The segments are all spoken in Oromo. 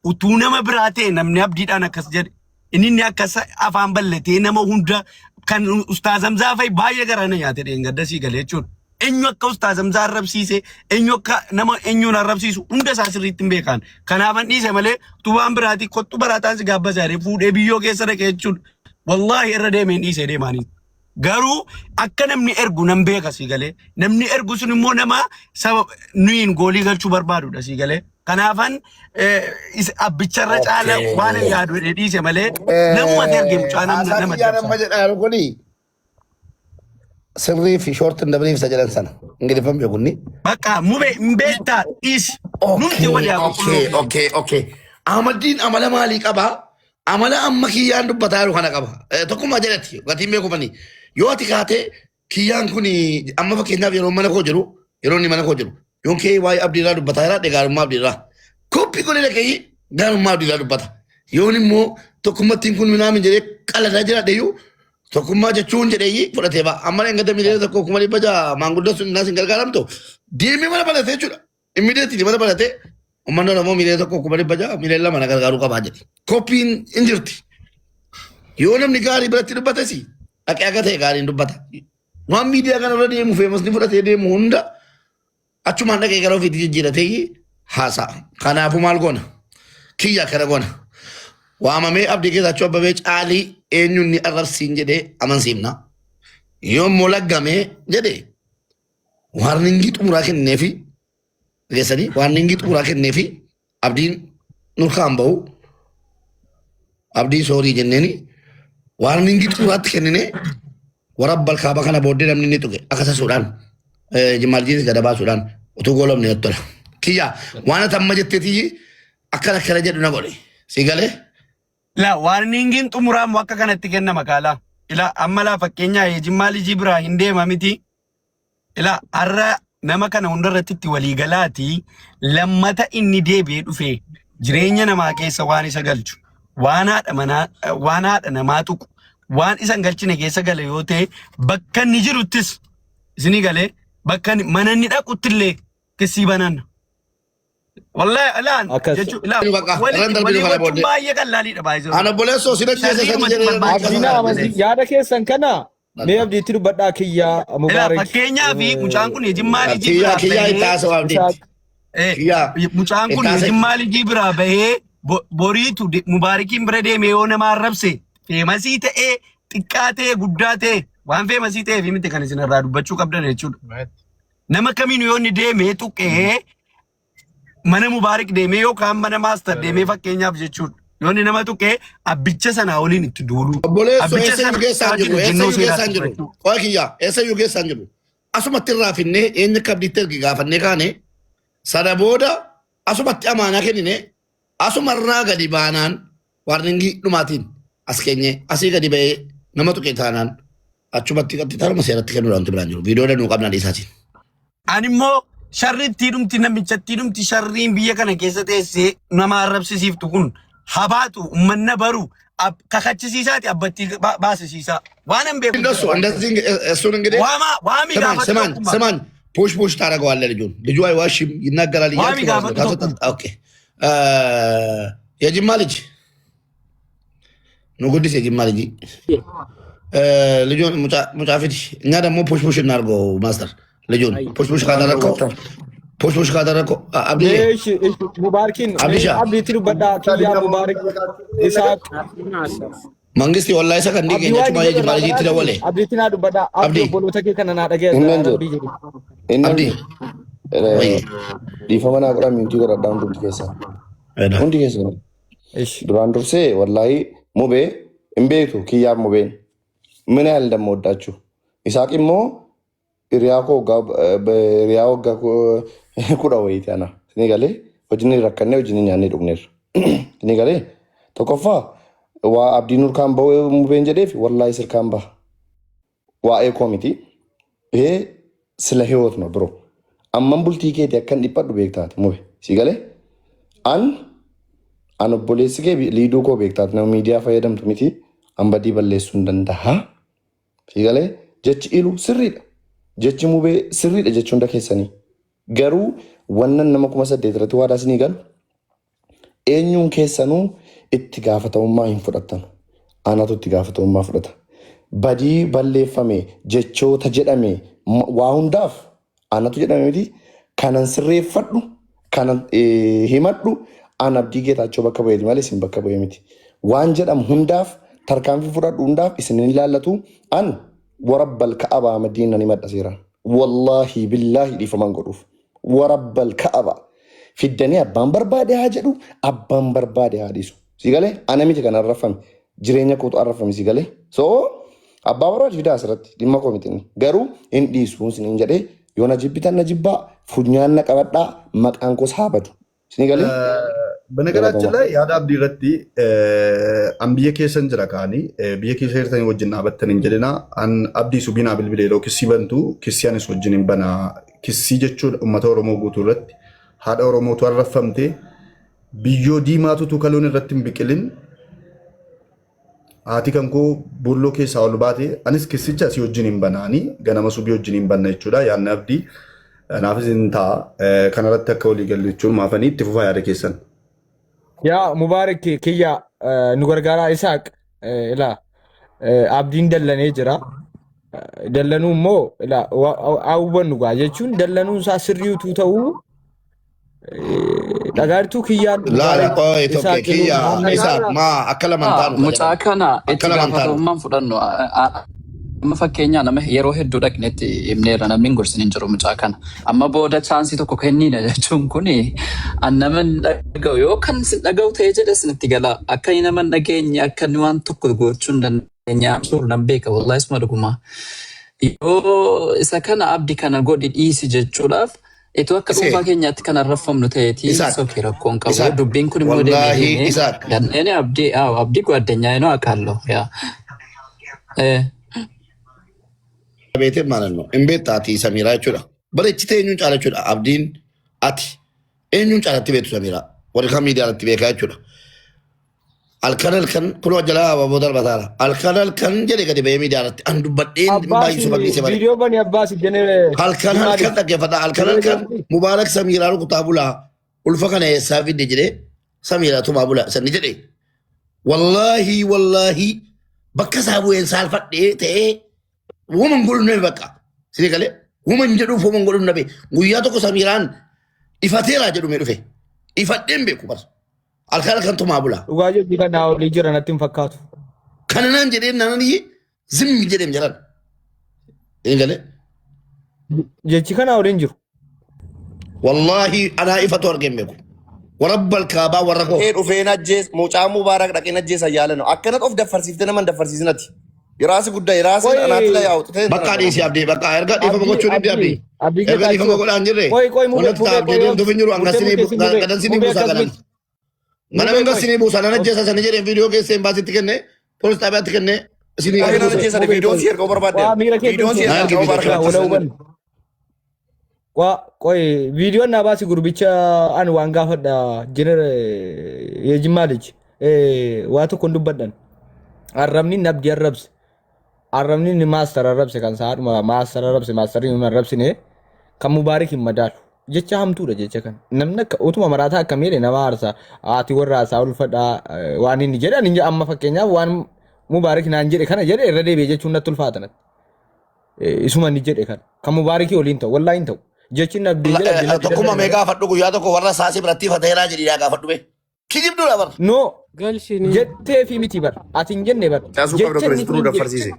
Utuu nama biraa ta'e namni abdiidhaan akkas jedhe inni inni akkas afaan ballatee nama hunda kan Ustaaz Hamzaa fa'i baay'ee garaa na nyaate dheengadda sii galee jechuudha. Eenyu akka Ustaaz Hamzaa arrabsiise, eenyu akka nama eenyuun arrabsiisu hunda isaa sirriitti hin beekan. Kanaafan dhiise malee utuu waan biraatii kottu baraataan si gaabbasa jedhee fuudhee biyyoo keessa dhaqe jechuudha. Wallaahi irra deemeen dhiisee deemaanii. Garuu akka namni ergu nan beeka sii galee. Namni ergu sun immoo nama saba nuyiin goolii galchuu barbaadudha sii galee. Kanaafan abbicharra caala waan hin yaadu jedhee dhiise malee namuma erge mucaa namna Haasaa nama kiyyaa nama dabsa. jedhaa jiru kuni sirrii fi short and brief isa jedhan sana Ingiliffan beekunni. Bakka mube hin beektaa dhiisi. Numti Okay, walii haa okay, qulqulluu. okay, okay. Ahmaddiin amala maalii qabaa? Amala amma kiyyaan dubbataa jiru kana qaba. Tokkummaa jalatti gatiin beekumani. Yoo ati kaatee kiyyaan kun amma fakkeenyaaf yeroo mana koo jiru yeroo inni mana koo jiru yoon kee waa'ee abdiirraa dubbataa jira gaarummaa abdiirraa. Koppii godhee dhaqee gaarummaa abdiirraa dubbata. Yoon immoo tokkummattiin kun minaamin jedhee qaladaa jiraadhe iyyuu tokkummaa jechuun jedhee fudhatee ba'a. Amma dheengadda 1,600,000 maanguddoo sun naas hin gargaaramtu deemee mana banatee jechuudha. Immediately mana banatee uummanni Oromoo 1,600,000 2 million na gargaaruu qabaa jedhe. Koppiin hin jirti. Yoo namni gaarii biratti dubbates dhaqee akka ta'e gaariin dubbata. Waan miidiyaa kanarra deemu feemasni fudhatee deemu hunda achumaan dhaqee gara ofiitti jijjiiratee haasa'a. Kanaafuu maal goona? Kiyya akkana goona. Waamamee Abdii Geetaachoo Abbabee caalii eenyuun ni arrabsiin jedhee amansiifna. Yoo immoo laggamee jedhe warningii xumuraa kenneefi dhageessanii warningii xumuraa kenneefi abdiin nurkaan bahu abdii soorii jenneeni warningii xumuraatti kennine warabba kaaba kana booddee namni inni tuqe akka sasuudhaan jimaaljiinis gada baasuudhaan utuu goolabne natti tola. Kiyya waan ati amma jetteetii akkana akkana jedhu na godhe si galee. La warningiin xumuraa immoo akka kanatti kennama kaalaa. Ila amma laa fakkeenyaa jimmaa lijii biraa hin deema miti. Ila har'a nama kana hundarratti itti walii galaati lammata inni deebi'ee dhufe jireenya namaa keessa waan isa galchu waan haadha manaa waan haadha namaa tuqu waan isa hin galchine keessa gale yoo ta'e bakka inni jiruttis isinii galee bakka mana inni dhaquttillee kissii bananna. Wallahi ilaan Akkas. jechuun ilaa Bakka irraan walitti darbinu walii kana gochuun booddee. baay'ee qallaaliidha baay'ee. Ana obboleessoo si dhaggeessa Sharrii sadi dhumatti jedhee barbaachisaa Abdiin dha. amantii yaada keessan kana mee abdiitti dubbadhaa kiyyaa Ilaa Mubaarak. fakkeenyaa fi mucaan kun jimmaa lijii Kiyyaa biraa kiyyaa itti bahee haasa'u abdiitti. Isaaq Kiyyaa mucaan kun itti haasa'e. jimmaa lijii biraa bahee boriitu Mubaarakiin bira deemee yoo nama arrabse famous ta'ee xiqqaa ta'ee guddaa ta'ee waan famous ta'eef miti kan isin irraa dubbachuu qabdan jechuudha. Nama kamiin yoo inni deemee tuqee mana Mubaarik deemee yookaan mana maastar deemee fakkeenyaaf jechuudha. Yoo inni nama tuqee abbicha sanaa waliin itti duuluu. Obboleessoo Abbicha eessayyuu sana geessaan jiru ejjennoo eessayyuu seeraa geessaan jiru fudhachuu. qo'a kiyyaa eessayyuu geessaan jiru asumatti irraa finnee eenyu akka abdiitti ergi gaafannee kaane sana booda asumatti amaanaa kennine asumarraa gadi baanaan warningii dhumaatiin as keenye asii gadi ba'ee nama tuqe taanaan achumatti qaxxitaruma seeratti kennuudhaan wanti biraan jiru viidiyoo danuu qabnaa dhiisaatiin. Ani immoo sharrittii dhumti namichattii dhumti sharriin biyya kana keessa teessee nama arrabsisiiftu kun habaatu ummanna baru kakachisiisaati abbattii baasisiisaa. Waan hin beeku. እንደሱ እንደዚህ እሱን እንግዲህ ዋማ ዋሚ ስማኝ gaafatu ስማኝ tokkummaa. ስማኝ ፑሽ ፑሽ ታደርገዋለህ ልጁን ልጁ አይዋሽም ይናገራል ዋሚ እያልክ ማለት ነው gaafatu ካስወጣ tokkummaa. ኦኬ የጅማ ልጅ ንጉዲስ የጅማ ልጅ ልጁን ሙጫ ፊት እኛ ደግሞ ፑሽ ፑሽ እናድርገው ማስተር ልጁን ፑሽ ፑሽ ካደረግከው ፑሽ ፑሽ ካደረግከው አብዲዬ እሺ እሺ Mubaarakiin mee አብዲሻ abdiitti dubbadhaa kiyyaa Mubaarak Isaaq መንግስት ወላሂ ሰከንዲ Abdii keenya waan achuma jedhu የጅማ irraa ልጅ itti baraati dawwale abdiitti naa dubbadhaa abdii Abdii obboloota kee kana naa dhagee Innan jedhu. rabbii jedhi. Innan Abdii jedhu. ወይ Dhiifama naa godhaa mute godhadhaa hundumti keessan. Hundi keessan. Ishi. Duraan dursee wallaahi mubee hin beektu kiyyaaf mubeen ምን ያህል እንደምወዳችሁ Isaaq immoo hiriyaa koo hiriyaa waggaa 10 wayiiti ana. Isin galee wajjin rakkannee wajjin nyaannee dhugneerra. Isin galee tokkoffaa waa abdiin nurkaan ba'uu mubeen jedheef wallaahi sirkaan baha. Waa'ee koo miti. ይሄ ስለ ህይወት ነው bro amman bultii keetii akkan dhiphadhu beektaati mube si galee an an obboleessi kee liiduu koo beektaati nama miidiyaa fayyadamtu miti an badii balleessuu hin danda'a si galee jechi ilu sirriidha jechi mubee sirriidha jechi hunda keessanii garuu wannan nama 8,000 irratti waadaa isinii galu. Eenyuun keessanuu itti gaafatamummaa hin fudhattan. Anatu itti gaafatamummaa fudhata. Badii balleeffame jechoota jedhame waa hundaaf anatu jedhame miti kanan sirreeffadhu kanan himadhu an Abdii Geetaachoo bakka bu'eeti malee isin bakka bu'ee miti. Waan jedhamu hundaaf tarkaanfii fudhadhu hundaaf isin hin ilaallatu an warabbal ka'aba Ahmadiin nan himadha seeraan. Wallaahi billaahi dhiifaman godhuuf. Warabbal ka'aba. Fiddanii abbaan barbaade haa jedhu abbaan barbaade haa dhiisu. Si galee ana miti kan arrafame jireenya kootu arrafame si galee. So abbaa barbaade fidaa asirratti dhimma koo miti inni. Garuu hin dhiisu isiniin jedhee yoo na jibbitan na jibbaa funyaan na qabadhaa maqaan koos haa badu. Isinii galee? በነገራችን Galatoomaa. ላይ yaada abdii irratti an biyya keessan jira kaanii biyya keessa jirtanii wajjin dhaabbattan hin jedhina an abdii subinaa bilbilee yeroo kissii bantu kissii anis wajjin hin bana kissii jechuudha uummata Oromoo guutuu irratti haadha Oromootu arrafamte biyyoo diimaatu kaloon irratti hin biqilin haati kan koo boolloo keessaa ol baate anis kissicha asii wajjin hin banaanii ganama subii wajjin hin banna jechuudha yaadni abdii naafis hin ta'a kanarratti akka walii galu jechuun maafanii itti fufaa yaada keessan. Yaa Mubaarak kiyya nu gargaaraa Isaaq ilaa abdiin dallanee jira. Dallanuu immoo ilaa haa hubannu gaa jechuun dallanuun isaa sirrii utuu ta'uu dhagaartuu kiyyaan Laala Mubaarak qoy tokko Isaaq kiyya Muhammad Isaaq maa akka laman taanu ka Mucaa jedhan. kana Akka itti laman taanu. gaafatamummaan fudhannu amma fakkeenyaa nama yeroo hedduu dhaqnetti himneerra namni hin gorsin hin jiru mucaa kana. Amma booda chance tokko kenniina jechuun kuni an nama hin dhaga'u yoo kan sin dhaga'u ta'e jedhe sinitti gala akka inni nama hin dhageenye akka inni waan tokko gochuu hin dandeenye amsuur nan beeka wallahi isuma dhugumaa. Yoo isa kana abdi kana godhi dhiisi jechuudhaaf itoo akka Isee dhuunfaa keenyaatti kan arrafamnu ta'eeti Isaaq sokii rakkoon qabu. Isaaq Dubbiin kun immoo deemee wallaahi deemee Isaaq ganneen abdii aaw abdii ጓደኛዬ ነው አውቃለሁ ያ beetee ማለት ነው hin beekta ati Samiiraa jechuudha. Bareechitee eenyuun caala jechuudha. Abdiin ati eenyuun caalatti beektu Samiiraa. Warri kan miidiyaa irratti beekaa jechuudha. Halkan halkan kunoo jalaa abaaboo darbataara. Halkan halkan jedhe gadi ba'ee miidiyaa irratti an dubbadheen Abbaas baay'isu bal'ise malee. viidiyoo bani Abbaas jenee Halkan Jimmaa halkan dhaggeeffata. Halkan halkan Mubaarak Samiiraa rukutaa bulaa ulfa kana eessaa fidde jedhee Samiiraa tumaa bulaa sanni jedhe. Wallaahi wallaahi bakka isaa bu'een saalfadhee ta'ee woman godhu nabe bakka. Sini galee woman jedhuuf woman godhu nabe guyyaa tokko Samiiraan ifateeraa jedhume dhufe. Ifadheen beeku bara. Halkan halkan tumaa bulaa. Dhugaa jechi kan naa olii jira natti hin fakkaatu. Kana naan jedheen naan iyyi zimmi jedheem jedhan. Sini galee Jechi kana oliin jiru. wallaahi anaa ifatu argeen beeku. Warabbal kaabaa warra koo. Dhaqee dhufeen ajjees mucaa Mubaarak dhaqeen ajjeesa yaalanu akkanatti of daffarsiiftee nama hin daffarsiisinati. Yiraasi guddaa yiraasi Qoy anaatti la yaa'u xitee Bakka dhiisi abdii bakka erga dhiifama Abdii gochuun hiddi Abdii abdii. Abdii Erga dhiifama Geetaachoo. godhaan jirre Qoy qoy mubee wanti mubee ta'a qoy abdii deemtuuf hin jiru murtee murteessi mubee gadansinii mubee buusaa akkas galan. miti. Mana Mubee manga qoy sinii buusaa nan ajjeesa sanii jedheen viidiyoo keessa embaasitti kenne poolis xaabiyaatti kenne isinii Dhaqeen gadi buusa. ajjeesani Mubee viidiyoon qoy si erga barbaadde. waa miira kee Viidiyoon si Na erga ergi Mubaarak viidiyoo wala ajjeesani. hubannu. Waa qoy viidiyoon naa baasi gurbicha ani waan gaafadha jener የጅማ ልጅ waa tokko hin dubbadhan. Arrabni nabdi arrabse. Arrabni inni maastar arrabse kan saadhuma maastar arrabse maastarii hin arrabsine kan mubaarik hin madaalu. Jecha hamtuudha jecha kan. Namni akka utuma maraataa akka miidhe nama aarsa. Haati warra haasaa ulfadhaa waan inni jedhan inni amma fakkeenyaaf waan mubaarik naan jedhe kana jedhe irra deebi'e jechuun natti ulfaata natti. Isuma inni jedhe kana. Kan mubaarikii oliin ta'u wallaahi hin ta'u. Jechi inni abdii jedhe abdii natti Tokkummaa mee danda'e. gaafadhu guyyaa tokko warra saasii biratti ifateeraa jedhii gaafadhu mee. Kijibduudha bara. No Galchini. jettee fi miti bar. Ati hin jenne bar. Caasuu qabda Jecha ture inni situ nu jedhe daffarsiise.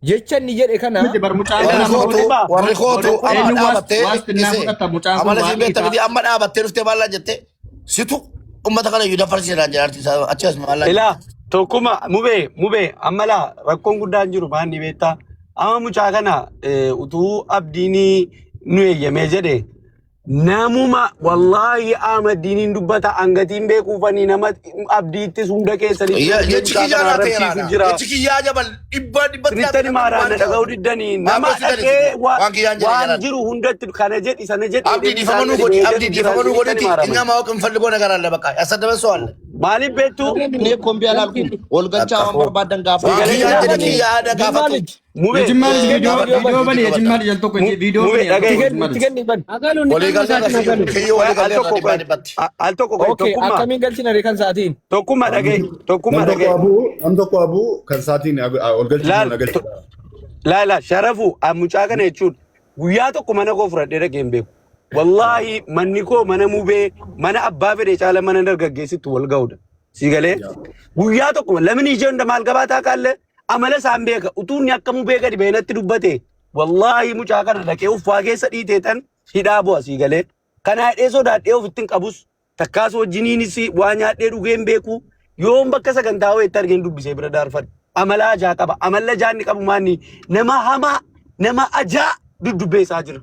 jecha inni jedhe kana Miti bar mucaan Warri kana kootu warri kootu amma eenyu dhaabattee waastinaa isee fudhata mucaan kun amala siin waan beekta dhiitaa. miti amma dhaabattee dhuftee maallaa jette situ ummata kana iyyuu daffarsiise naan jedha arti isaa achi as maallaa jette. Ilaa tokkuma mubee mubee amma laa rakkoon guddaan jiru maal ni beektaa? Amma mucaa kana utuu abdiin nu eeyyamee jedhe namuma wallaahi Ahmadiiniin dubbata hangatiin beekuufanii nama abdiittis hunda keessanitti ergee Jechi mucaa kiyyaa kana naa arrabsiisu ta'eeraadha. jira. Jechi kiyyaa jabal dhibba dhibbatti Sirriitti namni maaraan waan na dhaga'uu diddanii Maaf nama gochuu dhaqee dandeessu? Waan kiyyaan jedhe waan jalaan. jiru hundatti kana jedhi sana jedhi Abdii jedhee dhiifama mucaan nuu gadi godhi ba'ee abdii jedhu jira dhiifama nuu sirriitti godhiti maarama. inni amma hooqin falli goona garaan bakka yasaddaban so'alle. Maaliif beektu? እኔ እኮ እምቢ አላልኩም። ወልገልቻ waan barbaadan gaafadhu. Sagalee Kiyyaan jedhe gaafadhu. kiyya aadaa Jimmaa gaafatu. lij. Mubee የጅማ ልጅ ቪዲዮ Gaafadhu ቪዲዮ በኔ የጅማ ልጅ አልቶኮ ቪዲዮ mubee በኔ አልቶኮ dhagahi. የጅማ Itti ልጅ kenni bani. Agalu ni Walii amma gallee isaatiin agalu. kiyyoo walii Al gallee tokko irraa dhibbaa qoy. dhibbatti. Al tokko qoy. Okay, Tokkummaa. akkamiin galchina ree kan sa'aatiin? Tokkummaa dhagahi. Tokkummaa Nam tokko dhagahi. abuu nam tokko abuu kan saatiin ol galchitu Laal na galchita. laala sharafu mucaa kana jechuun guyyaa tokko mana koo fudhadhee dhaqee hin beeku. Wallaahi manni koo mana mubee mana abbaa fedhe caala mana dargaggeessitti wal ga'uudha. Si galee guyyaa tokko lamni ishee hunda maal gabaataa kaalle amala isaan beeka utuu inni akka mubee gadi beenatti dubbate wallaahi mucaa kana dhaqee uffaa keessa dhiitee tan hidhaa bu'a si galee. Kana hidhee sodaadhee ofitti hin qabus takkaas wajjiniinis waa nyaadhee dhugee hin beeku yoom bakka sagantaa wayiitti argeen dubbisee bira daarfadhe. Amala ajaa qaba. Amala ajaa inni qabu maanni nama hamaa nama ajaa duddubbeessaa jira.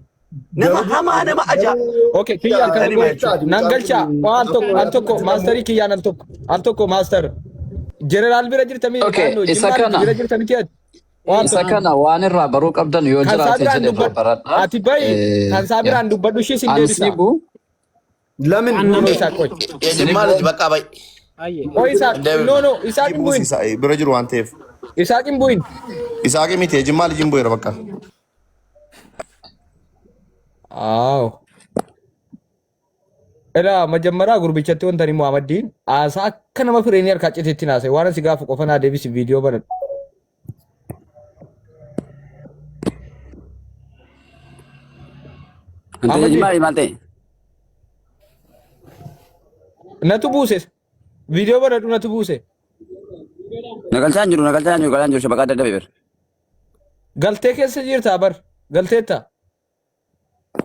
Nama hamaa nama ajaa. Okay, kiyya akkana Ani godhu. jechuudha. Nan galcha. Al tokko al tokko maasterii kiyyaan al tokko al tokko maaster. Jeneraal bira jirta mi? Okay, Naannoo isa Jimmaa lij kana bira jirta miti ati? Waan isa tokko. kana waan irraa baruu qabdan yoo Kan isaa jiraate biraan jedhe irraa dubbadhu. baradhaa. Ati bahi kan isaa biraan dubbadhu ishee sin Ani deebisa. sinibu Lamin No no Isaaq qoy. Jimmaa lij bakka ba'i. Qoy Isaaq no no Isaaq hin bu'in. Bira jiru waan ta'eef. Isaaq hin bu'in. Isaaqi miti Jimmaa lijiin bu'eera bakka. Aaw. Ilaa majammaraa gurbichatti wanta ni Muhammaddiin haasaa akka nama fireenii harkaa citeetti naasa'e waan asi gaafa qofa naa deebisi viidiyoo banadhu. Ante Ahmadiin jimmaa maal ta'e? natu buuse viidiyoo banadhu natu buuse. Nagalchaa hin jiru, nagalchaa hin jiru, galaa hin jiru, shabaqaa dadhabe bir. Galtee keessa jirta bar galteetta.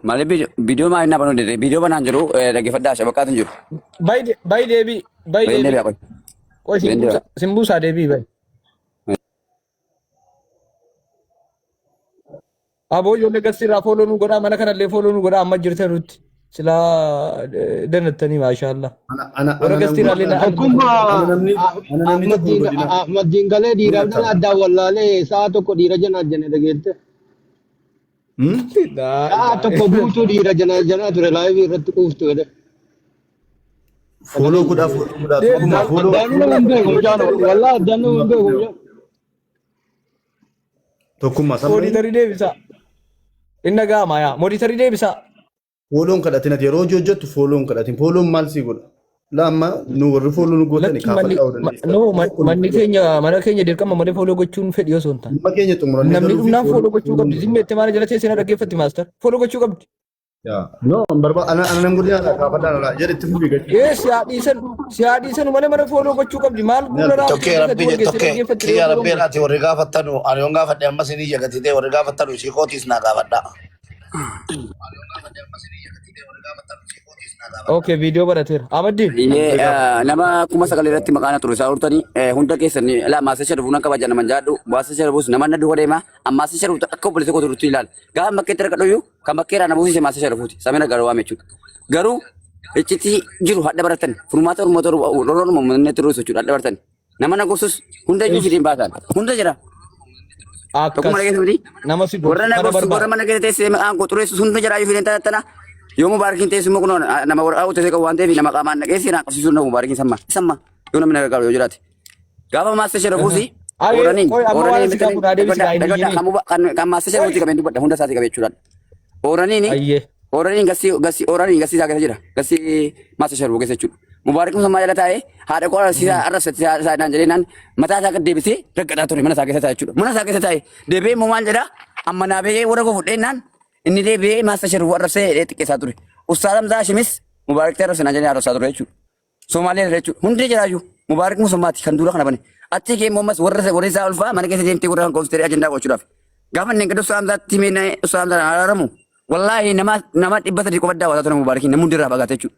Maaliif viidiyoo maaliif naa banuu dide? Viidiyoo banaan jiru dhaggeeffadhaa shabaqaatu hin jiru. Bayi deebii bayi Bayin deebii deebi'a qoy. qoy Bayin deebi'a. sin buusaa deebii bayi. Aboo ijoollee gassi irraa fooloo nu godhaa mana kanallee fooloo nu godhaa amma jirtan nutti silaa danattanii maashaallah. ana ana Warra ana gassi irraallee na Tokkummaa ana namni ana namni tokko hin Ahmaddiin godhina. Ahmaddiin galee dhiiraaf Ni dhala addaan wallaalee sa'a tokko dhiira janaa jenne dhageette. Hmm? Sa'a tokko guutuu dhiira janaa janaa ture laayivii irratti quuftu jedhe. Fooloo godhaa fooloo godhaa tokkummaa fooloo Addaanuu nama hin beeku mucaan wallaahi addaan nama hin beeku mucaan. Tokkummaa sabni Mooditarii deebisaa. Inni gaama yaa mooditarii deebisaa. fooloon kadhatin ati yeroo hojii hojjettu fooloon kadhatin fooloon maal sii godha? Laa amma nu warri fooloo nu gootani Lakki manni kaafadhaa dandeessa. no manni keenya mana keenya dirqama malee fooloo gochuun fedhii osoo hin taane. Dhimma keenya xumurannee Namni galuu fi dhumnaan fooloo fooloo gochuu qabdi. Zimmeetti maana jala teessee na dhaggeeffatti maaster. Fooloo gochuu qabdi. Yaa no barba ana ana nan godhina alaa kaafadhaan alaa jedhe itti fufii gachi. Ee siyaa dhiisan malee mana fooloo gochuu qabdi. Maal guula raafuu Tokkee keessatti rabbi wal geessee tokkee dhaggeeffatti kiyya yoo rabbi fooloon godhu. ati warri gaafattanu ani yoon gaafadhe ammas ni iyya warri gaafattanu isii kootiis naa gaafadha. Okay, viidiyoo barateera. Amaddiin. Iyyee nama 9,000 irratti maqaan ture isaa hortanii hunda keessan laa maasii sharbuu nan kabaja naman jaadhu maasii sharbuus nama na duuba deema ammaasii sharbu akka obboleessa koo turutti ilaala gaafa makkeetti rakkadhu iyyuu kan bakkeeraa na buusise maasii sharbuuti samina garuu waame jechuudha garuu iccitii jiru hadha baratan furmaata uummata rooruma manneetti ruusu jechuudha hadha baratan nama na gorsus hunda iyyuu fideen baasan hunda jira tokkuma Akkas dhageessa miti nama si gorsu warra na kana gorsu warra barbaada. mana keessa teessee maqaan koo xureessus hunda jira iyyuu fideen tattana yoo mubaarakiin teessu immoo kunoo nama waraqaa utteessee qabu waan ta'eef nama qaamaan dhaqeessi naa qabsiisuu na mubaarakiin samma samma yoo namni na gargaaru yoo jiraate. Gaafa maasta sharafuusi Ayee ooraniin qoy amma waan ooraniin si gaafu naa deebisi gaa hin dhagadha iyyinii. kan maasta sharafuuti qabeen dubbadha hunda isaatii qabee jechuudhaan. Ooraniin Ayyee. ooraniin gassi gassi ooraniin gassi isaa keessa jira gassi maasta sharafuu keessa jechuudha. Mubaarakiin sammaa jala taa'ee haadha koo arrabsiisaa arrabsatti isaa naan jedhee naan mataa isaa gad deebisee raggadaa ture mana isaa keessa taa'e jechuudha. Mana isaa keessa taa'e deebi'ee immoo maal jedhaa amma naa ba'ee warra koo fudhee naan inni deebi'ee maasta sharafuu arrabsee jedhee xiqqeessaa ture. Ustaaz Hamzaa Hashimis Mubaaraktii arrabse naan jedhee arrabsaa ture jechuudha. Somaalee jechuudha. Hundi jiraayyuu Mubaarak Musummaati kan dura kana bane. Achi kee immoo ammas warra warri isaa ulfaa mana keessa deemtee warra kan koomsitee ajandaa gochuudhaaf. Gaafa inni gadi Ustaaz Hamzaatti himee Ustaaz Hamzaan araaramu wallaahi nama nama 300 qofa daawwataa ture Mubaarakiin namni hundi irraa fagaate jechuudha.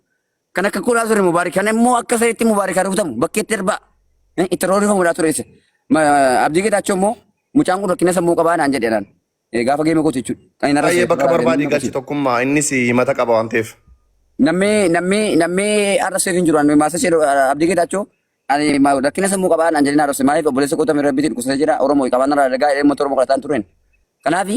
Kan akka kuulaa ture Mubaarak kan immoo akka sanitti Mubaarak haa rukutamu bakkeetti darbaa itti roorrifamuudhaa ture isa. Abdii Geetaachoo immoo mucaan kun rakkina sammuu qabaa naan jedhe naan. Gaafa geeme gootu jechuudha. Kan hin Baay'ee arrabse bakka barbaadii galchi tokkummaa innis himata qaba waan ta'eef. Namni namni namni arrabseef hin jiru. Ani maasa ishee Abdii Geetaachoo ani rakkina sammuu qabaa naan jedhee na arrabse. Maaliif obboleessa koo tamee rabbiitiin dhukkubsatee jira Oromoo qabaan irraa dhagaa jedhee uummata Oromoo kadhataan tureen. Kanaaf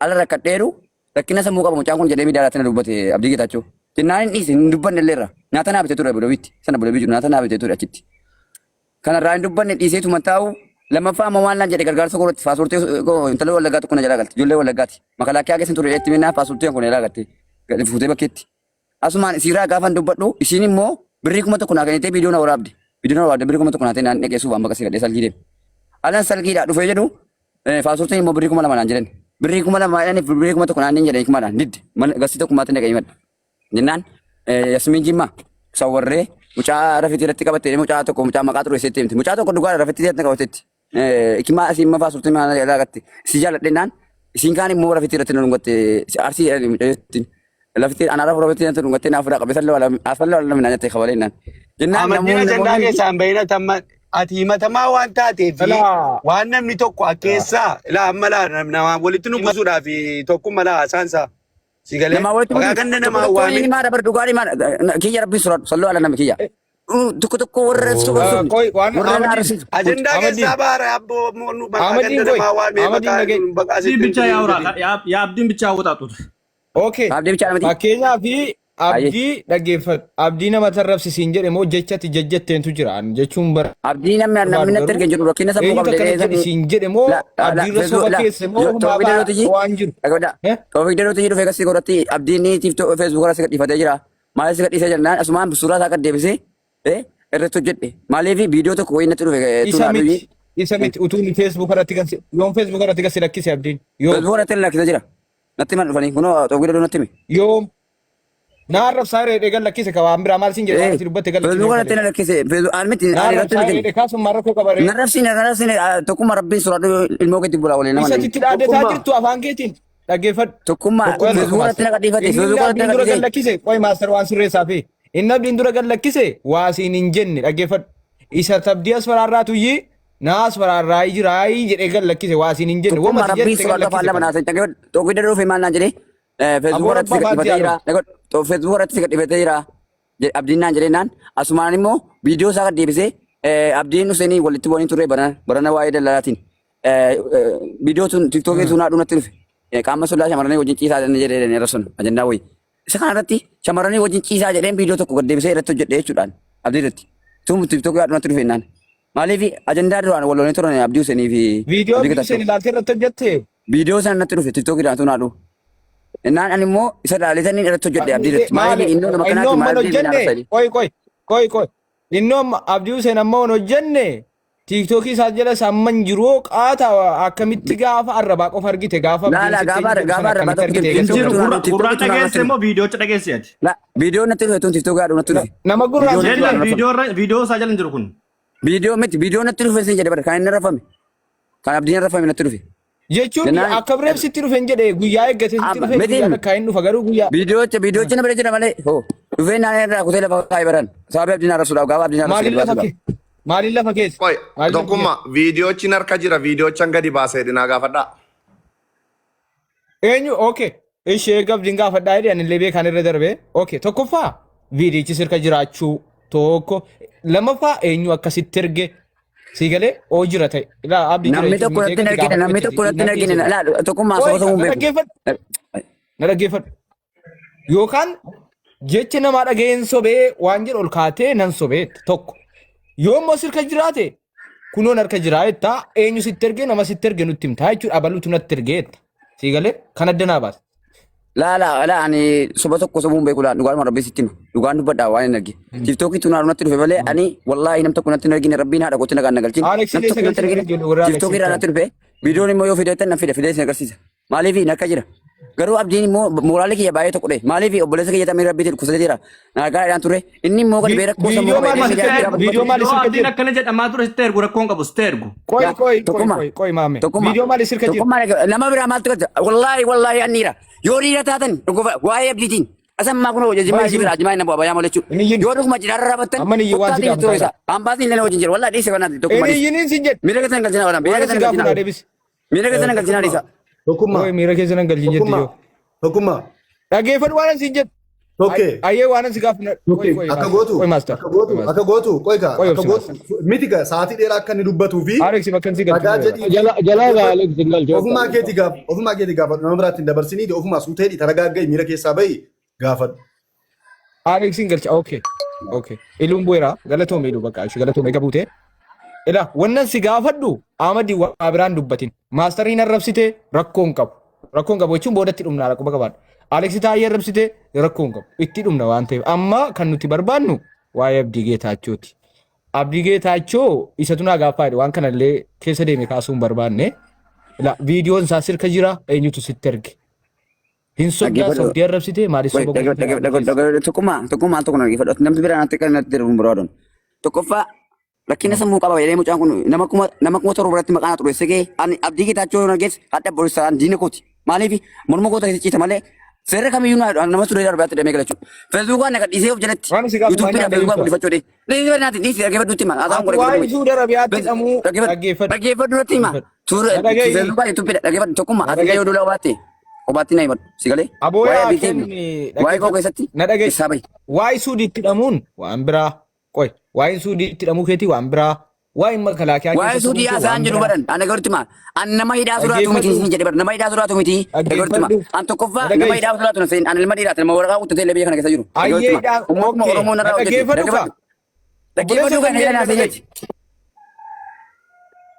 ala rakkadheeru rakkina sammuu qaba mucaan kun jedhee miidiyaa irratti na dubbate Abdii Geetaachoo. Jennaan hin dhiise hin dubbanne illee irra. Nyaata naa bitee ture Abudabiitti. Sana Abudabii jiru nyaata naa bitee ture achitti. Kanarraa hin dubbanne dhiiseetuma taa'u lammaffaa amma waan naan jedhe gargaarsa koo irratti paaspoortii koo intala wallaggaa tokko na jalaa galte ijoollee wallaggaati. Makalaakiyaa keessa ture itti minnaa paaspoortii kun na jalaa galte gadi fuutee bakkeetti. Asumaan isiirraa gaafan dubbadhu isiin immoo birrii 1000 naa kennitee viidiyoo na waraabde. Viidiyoo na waraabde birrii 1000 naa ta'e naan dhaqee suufaan bakka si gadhee salgii deeme. Alan salgiidhaa dhufee jedhu paaspoortiin immoo birrii 2000 naan jedhan. Birrii 2000 jedhaniif birrii 1000 naan hin jedhan kumadhaan didde. Mana gasii tokkummaatti dhaqee himadha. Jennaan Yasmiin Jimmaa sawwarree mucaa rafitii irratti qabattee mucaa tokko mucaa maqaa xureesseetti himti. Mucaa tokko dhugaadha rafitii irratti qabateetti. Ikimaa asiin mafaa surtii maana jedhaa gatte. Si jaaladhe naan isiin kaan immoo rafitii irratti na dhungatte arsii jedhani mucayyootti. Lafitii anaa rafu rafitii irratti dhungattee naa fuudhaa qabe salloo asalloo alamina naa nyatte kabalee naan. Jennaan Amantiin namoonni ajandaa namoonni keessaa hin bahin atamma ati himatamaa waan taateef Ilaa. waan namni tokko akkeessaa ilaa amma laa namaa walitti nu buusuudhaaf tokkummaa laa haasaan Si galee Namaa walitti maqaa buusu. ganda Tokko namaa tokko waamin. inni maadha bar dhugaa himaa kiyya rabbiin soraadhu salloo ala nama kiyya. Tokko tokko warra soba sobni. Qoy waan Warra na Ahmadiin arrabsiisu. Ajandaa Ahmadiin keessaa baara abboo nu maqaa Ahmadiin ganda qoy namaa waamee Ahmadiin maqaa dhagee. maqaa Abdiin sitti ብቻ hin ያውራ jedhin. የአብዲን ብቻ አወጣጡት። Okay. Abdii bichaa namati. Fakkeenyaaf Ayyee. abdii dhaggeeffadhu. Abdii nama tarrabsisiin jedhe moo jechatti jajjatteentu jira. Ani jechuun Abdii namni namni barbaadu natti garuu erge hin jiru rakkina sammuu eenyutu qabda akkana jedhee jedhe sabni. siin jedhe moo La la abdiirra Facebook soba la keesse moo Toofiq humaa Darootiji waan jiru. dhagadha. Eh? Toofiq Darootiji dhufee kasii godhatti abdiin ni tiiftuu Facebook irra si gadhiifatee jira. Maaliif si gadhiisee jennaan asumaan suuraa isaa gad deebisee irratti hojjedhe. Maaliif viidiyoo tokko wayii natti dhufe Isa tuunaa miti. durii. Isa miti utuu inni Facebook irratti kan yoom Facebook irratti kan si lakkise abdiin yoom Facebook irratti lakkisee jira. Natti himan dhufanii kunoo Toofiq Daroo natti hime. Yoom na arrabsaa reedhee gad lakkise ka waan biraa maal siin jedhe waan ati dubbatte gad lakkise Facebook irratti malee. na lakkise. Facebook aan miti Na ani irratti arrabsaa hojjenne. reedhee kaasummaa rakkoo qaba ree. Na rabsiin na rabsiin tokkummaa rabbiin soraadhu ilmoo keetti bulaa waliin nama Isa nami. sitti dhaaddataa Tokkummaa. jirtu afaan keetiin dhaggeeffadhu. Tokkummaa Qoy Facebook tokko irratti master. na gadhiifate Inni Facebook irratti abdiin na dura gad gadhiise. lakkise qoy master waan sirreessaa fi inni abdiin dura gad lakkise waa siin hin jenne dhaggeeffadhu. Isa tabdii as faraarraa tuyyii naa as faraarraa jiraayii jedhee gad lakkise waa siin hin jenne Tokkummaa wama si rabbiin jette gad soraadhu afaan lakkise lama kana. naa ta'e dhaggeeffadhu. Tokko iddoo dhufe maal naan jedhee Facebook Aboo irratti si rabba afaanti gadhiifatee jira. yaadu. Dhaggeeffadhu. Facebook irratti si gadhiifatee jira. Abdiin naan jedhee naan asumaan immoo viidiyoo isaa gad deebisee Abdiin Huseenii walitti bu'anii turre barana barana waa'ee daldalaatiin. Viidiyoo tun tiktookii tun haadhu natti dhufe. Qaama sollaa shamarranii wajjin ciisaa jedhee jedhee sun ajandaa wayii. Isa kana irratti shamarranii wajjin ciisaa jedheen viidiyoo tokko gad deebisee irratti hojjedhe jechuudhaan Abdii irratti. Tun tiktookii haadhu natti dhufe jennaan. Maaliif ajandaa duraan wal lolanii turan Abdii Huseenii fi Viidiyoo Abdii Abdii Huseen Getaachoo. ilaaltee irratti hojjette. Viidiyoo sana natti dhufe tiktookiidhaan tun haadhu. Innaan ani immoo isa ilaaleetanii irratti hojjedhe Abdii irratti. Maali Maaliif inni nama innoo kanaati amma hin maaliif deebiin hojjenne arrabsa qoy qoy qoy qoy innoo amma Abdii Huseen amma hin hojjenne tiiktookii isaa jala isaa amma hin jiru qaata akkamitti gaafa arrabaa qofa argite gaafa Laa Abdiin laa sitti gaafa hin jedhu gaafa sana arrabaa akkamitti tokko argite Hin eegatti jiru tiktookii gurra tun gurraan tiktookii tun dhageesse natti immoo viidiyoocha dhageesse ati. La viidiyoo natti dhufe tun tiktookii haadhu natti dhufe. Nama gurraan Viidiyoo sitti natti Yella dhufe. dhufe. viidiyoo irra viidiyoo isaa jala hin jiru kun. Viidiyoo miti viidiyoo natti dhufe sin jedhe bara kan inni rafame. Kan abdiin rafame natti dhufe. Jechuun Jennaan akka bireef sitti dhufe hin jedhe guyyaa eeggate sitti amma dhufe miti guyyaa takkaa hin dhufa garuu guyyaa. viidiyoocha viidiyoocha na bira jira malee hoo dhufee naan irraa kutee lafa kaa'ee baran sababii abdiin arrabsuudhaaf gaafa abdiin arrabsu Maaliin gadi lafa baasuudhaaf. kee? Maaliin lafa keessa? Qoy, Maaliin lafa tokkummaa keessa? viidiyoochi harka jira viidiyoochan gadi baasee dinaa gaafadhaa. Eenyu? Okay. Ishee eega abdiin gaafadhaa jedhe anillee beekaan irra darbe. Okay. Tokkoffaa viidiyichi sirka jiraachuu tokko. Lammaffaa eenyu akkasitti erge sii galee oo jira ta'e. Ilaa abdii jira Namni jechuun tokko miti natti hin eegatti argine gaafadhu namni tokko jechuun natti hin natti argine jedhe. laa tokkummaa Qoy soba sobuun na beeku. dhaggeeffadhu. Na dhaggeeffadhu. Yookaan jecha namaa dhaga'een sobee waan jedhu ol kaatee nan sobee tokko. Yoo immoo sirka jiraate kunoon harka jiraa jettaa eenyu sitti ergee nama sitti erge nutti himtaa jechuudha abaluutu natti ergee jetta. Sii galee kan adda naa baasa. Laa laa laa ani soba tokko sobuun beeku laa dhugaan rabbii sitti hima dhugaan dubbadhaa waan hin arge. Tiiktookii tun natti dhufe malee ani wallaahi nam tokko natti hin argine rabbiin haadha kootti nagaan na galchin Alex nam illee tokko natti hin sagalchi argine ijoollee warra Alex tiiktookii irraa natti dhufe viidiyoon immoo yoo fideettan nan fida fidee isin agarsiisa. Maaliif hin akka jira. Garuu abdiin immoo mooraalii kiyya baay'ee tokko dhe. Maaliif obboleessa kiyya tamii rabbiitiin dhukkubsatee jira. Nagaa dhaan ture. Inni immoo gadi ba'ee rakkoo sammuu Viidiyoo qaba maali jedhee sirka miidiyaa jira? gaafa Viidiyoo dubbatu. maali Yoo sirka abdiin jira? akkana jedhamaa ture sitti ergu rakkoon qabu sitti ergu. Qoy Yaa qoy qoy tokkummaa qoy qoy maame. tokkummaa Viidiyoo maali sirka jira? tokkummaa nama biraa maaltu galcha wallaahi wallaahi anniira yoo dhiira taatan dhuguma waa'ee abdiitiin asammaa kun hojii jimaa Maal jiru? jibira jimaa inni bu'aa bayaa malee jechuudha Inni yin. yoo dhuguma jiraarra rabattan Amma ni waan si kottaatiin gaafataa ture jira. isa ambaasiin illee wajjin jira wallaahi dhiise kanaati tokkummaa Inni dhiise yiniin sin jedhe. miira keessan galchinaa wala miira Waan si keessan gaafa galchinaa naa deebisi. miira keessan galchinaa dhiisa Tokkummaa. Qoy miira keessa nan galchin jetti Tokkummaa. yoo. Tokkummaa. Dhaggeeffadhu waan sin jedhu. Tokkee. Ayyee waan si gaafa qoy Tokkee. qoy Akka master. gootu. Qoy master. Akka gootu. Qoy master. Akka gootu. Qoy kaa. Qoy Akka obsi gootu. master. Miti kaa sa'aatii dheeraa akka inni dubbatuu fi Alex bakka si galchu ragaa jira. jedhii Jala jala egaa Alex hin galchu. ofumaa keetii gaaf ofumaa keetii gaafadhu nama biraatti hin dabarsinii ofumaa suutee taragaagga'i miira keessaa bahi gaafadhu. Alex hin galcha. Okay. Okay. Iluun bu'eera. Galatoome iluu bakka ishee galatoome eega buute. Ila wannan si gaafadhu Ahmadi waa biraan dubbatin. Maastariin arrabsite rakkoo hin qabu. Rakkoo hin qabu jechuun boodatti dhumna rakkoo qabaadha. Aleksi Taayyee arrabsite rakkoo hin qabu. Itti dhumna waan ta'eef. Amma kan nuti barbaannu waa'ee Abdii Geetaachooti. Abdii Geetaachoo isatu naa gaaffaa jedhe waan kanallee keessa deeme kaasuu hin barbaanne. Ila viidiyoon isaa sirka jira eenyutu sitti erge. Hin sobdaa Dhaggeeffadhu. sobdee arrabsite maaliif Wait, soba dhaggeeffadhu, gootee dhaggeeffadhu, dhaggeeffadhu. Tokkummaa, tokkummaa al tokko na dhaggeeffadhu. Namni biraa natti kan natti darbu hin barbaadu. Tokkoffaa rakkina sammuu qaba jedhee mucaan kun nama 7000 biratti maqaa na xureesse kee ani Abdii Geetaachoo yoon argees hadha borisaan diina kooti. Maaliif morma koota keessa ciisa malee seerri kamiyyuu na nama Suudii Arabiyaatti hidhamee gala jechuudha. Feesbuukaan na gadhiisee of jalatti Waan si gaafa yuutuubiidhaan maal feesbuukaan deebifta? guddifachuu dhee. Dhiisii naati dhiisii dhaggeeffadhuutti hima. Haasaan Ati kun waa'ee dhaggeeffadhu miti. Suudi Arabiyaatti hidhamuu dhaggeeffadhu. Dhaggeeffadhu natti hima. Dhaggeeffadhu. Suura Na dhaga'i. feesbuukaan yuutuubiidha dhaggeeffadhu tokkummaa Na ati illee dhaga'i. yoo duula obaatte obaatti na himadhu si galee. Aboo Waa'ee yaa Abdii kenni waa'ee koo dhaggeeffadhu. keessatti Na dhaga'i. isaa bahi. Waa'ee Suudiitti hidhamuun waan biraa. Qoy waa'een Suudiitti hidhamuu keetii waan biraa. Waa'een makalaakiyaa Waa'ee keessa suudii turuu kee haasa'an waan jedhu biraa. baran ana garuu hima. An nama hidhaa sodaatu miti Dhaggeeffadhu. isin jedhe bara nama hidhaa sodaatu miti garuu hima. Dhaggeeffadhu. An tokkoffaa Na nama dhaga'i. hidhaa sodaatu na seen an ilma dhiiraati nama waraqaa guuttatee illee biyya kana keessa jiru. Garuu Ayyee hima. hidhaa. Uummatuma Okay. Oromoo Na narraa hojjete. dhaggeeffadhu kaa. Dhaggeeffadhu Obboleessa kan kan hidhaa na naa dhaga'i. seenyeeti.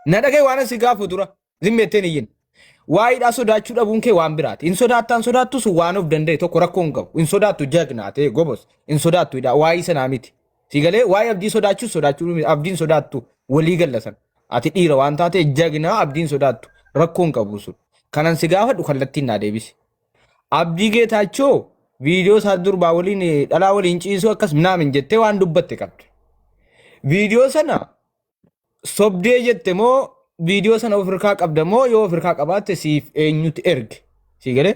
Na dhaga'i waan asi gaafu dura. Zimmeetteen iyyin. Waa'eedhaa sodaachuu dhabuun kee waan biraati. Hin sodaattaan sodaattu sun waan of danda'e tokko rakkoo hin qabu. Hin sodaattu jagnaa ta'e gobos. Hin sodaattu hidhaa waa'ee sanaa miti. Si galee waa'ee abdii sodaachuu sodaachuu miti. Abdiin sodaattu walii galla sana. Ati dhiira waan taate jagnaa abdiin sodaattu rakkoo hin qabu sun. Kanan si gaafadhu kallattiin naa deebisi. Abdii Geetaachoo viidiyoo isaa durbaa waliin dhalaa waliin ciisuu akkas minaamin jettee waan dubbatte qabda. Viidiyoo sana sobdee jette moo viidiyoo sana of hirkaa qabda moo yoo of hirkaa qabaatte siif eenyutu erge sii galee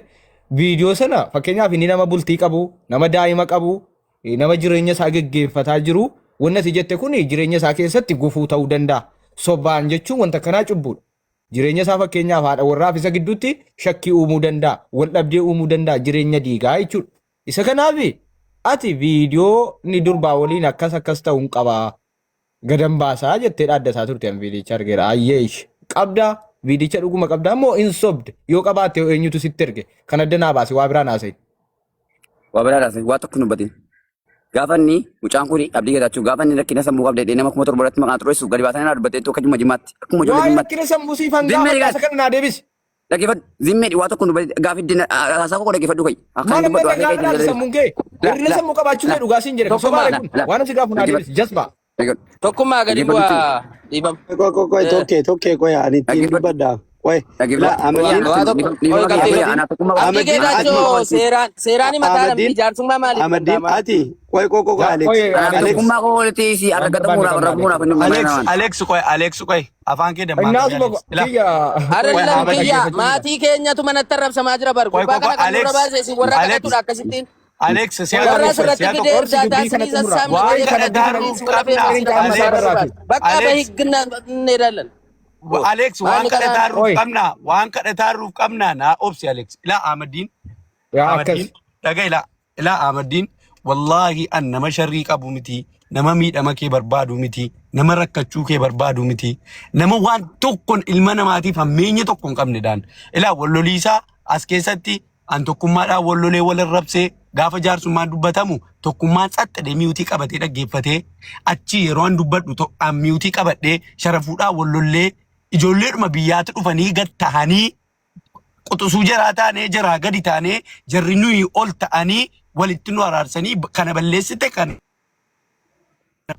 viidiyoo sana fakkeenyaaf inni nama bultii qabu nama daa'ima qabu nama jireenya isaa geggeeffataa jiru wanni ati jette kun jireenya isaa keessatti gufuu ta'uu danda'a sobaan jechuun wanta kanaa cubbuudha jireenya isaa fakkeenyaaf haadha warraaf isa gidduutti shakkii uumuu danda'a wal dhabdee uumuu danda'a jireenya diigaa jechuudha isa kanaaf ati viidiyoo inni durbaa waliin akkas akkas ta'uu hin qabaa gadan baasaa jettee dhaaddataa turte an viidicha argeera. Ayyee ishi. Qabdaa viidicha dhuguma qabdaa moo hin sobde yoo qabaatte hoo eenyutu sitti erge kan adda naa baase waa biraa naasa'e. Waa biraa laasee waa tokko hin dubbatin. Gaafa inni mucaan kun Abdii Geetaachoo gaafa inni rakkina sammuu qabda jedhee nama 7000 irratti maqaa xureessu gadi baasanii naa dubbattee akka jimma jimmaatti akkuma ijoollee Waa'ee jimmaatti. rakkina sammuu siif hangaa Zimmee fakkaasa kana naa deebisi. Dhaggeeffadhu. Zimmee waa tokko dubbate gaafi iddina haasaa koo dhaggeeffadhu kai. Akka Maal inni amma dubbadhu haasee dhagaa kai dhaala sammuun kee? La Hir'ina la sammuu qabaachuu la kee dhugaa siin jedhe. tokkummaa Sobaadha la kun. la Waan asi gaafu naa dhaggeeffadhu deebisi. Jasbaa. dhaggeeffadhu Tokkummaa gadi dhaggeeffadhu bu'aa dhiifama. Qoy qoy qoy tokkee tokkee qoy ani ittiin dhaggeeffadhu dubbadha. Qoy la dhaggeeffadhu Ahmadiin Waa tokko qoy dhiifama qabxii kiyya qabxii. anaa tokkummaa Abdii Ahmadiin Geetaachoo ati seeraan seeraan himataa namni Ahmadiin jaarsummaa maaliif Ahmadiin danda'ama? ati qoy qoy qoy Yaa Alex qoy anaa Alex. Alex tokkummaa koo walitti si Waan argatamuudhaaf barbaanne qabna Alex. rafuudhaaf inni Alex, namaan. Alex qoy, Alex qoy. Afaan kee dammaa qabi Innaasuma Alex. Ila. kiyya Qoy Arallam Ahmad. kiyya dhaggeeffachuu jira. maatii keenyatu manatti arrabsamaa jira bar Qoy gurbaa qoy qoy kana kan nurra Alex. baase isin warra Alex. kadhatudha akkasittiin. Alex si'a Warra tokko qoy, asirratti si'a fidee tokko. Obsi እርዳታ dubbii kana isinii xumura. sassaabne Waan Waa'ee jedhee kana kana kadhatanii daaruuf isin warra qabna. feemaa isin qaama amma isaa Alex. warra barraati. bakka Alex. በህግና እንሄዳለን። Alex waan Maali kanaan kadhataaruuf Oi. qabna. Waan kadhataaruuf qabna. Naa obsi Alex. Ilaa Ahmadiin. Yaa akkas. Ahmadiin. Dhaga ilaa. Ilaa Ahmadiin. Wallaahi an nama sharrii qabu miti. Nama miidhama kee barbaadu miti. Nama rakkachuu kee barbaadu miti. Nama waan tokkoon ilma namaatiif hammeenya tokko hin qabne dhaan. Ilaa walloliisaa as keessatti an tokkummaadhaan wallolee wal arrabsee gaafa jaarsummaan dubbatamu tokkummaan tsaxxadhee miyuutii qabatee dhaggeeffatee achi yeroo an dubbadhu an miyuutii qabadhee sharafuudhaan wallollee ijoolleedhuma biyyaatti dhufanii gad tahanii quxusuu jaraa taanee jaraa gadi taanee jarri nuyi ol ta'anii walitti nu araarsanii kana balleessite kan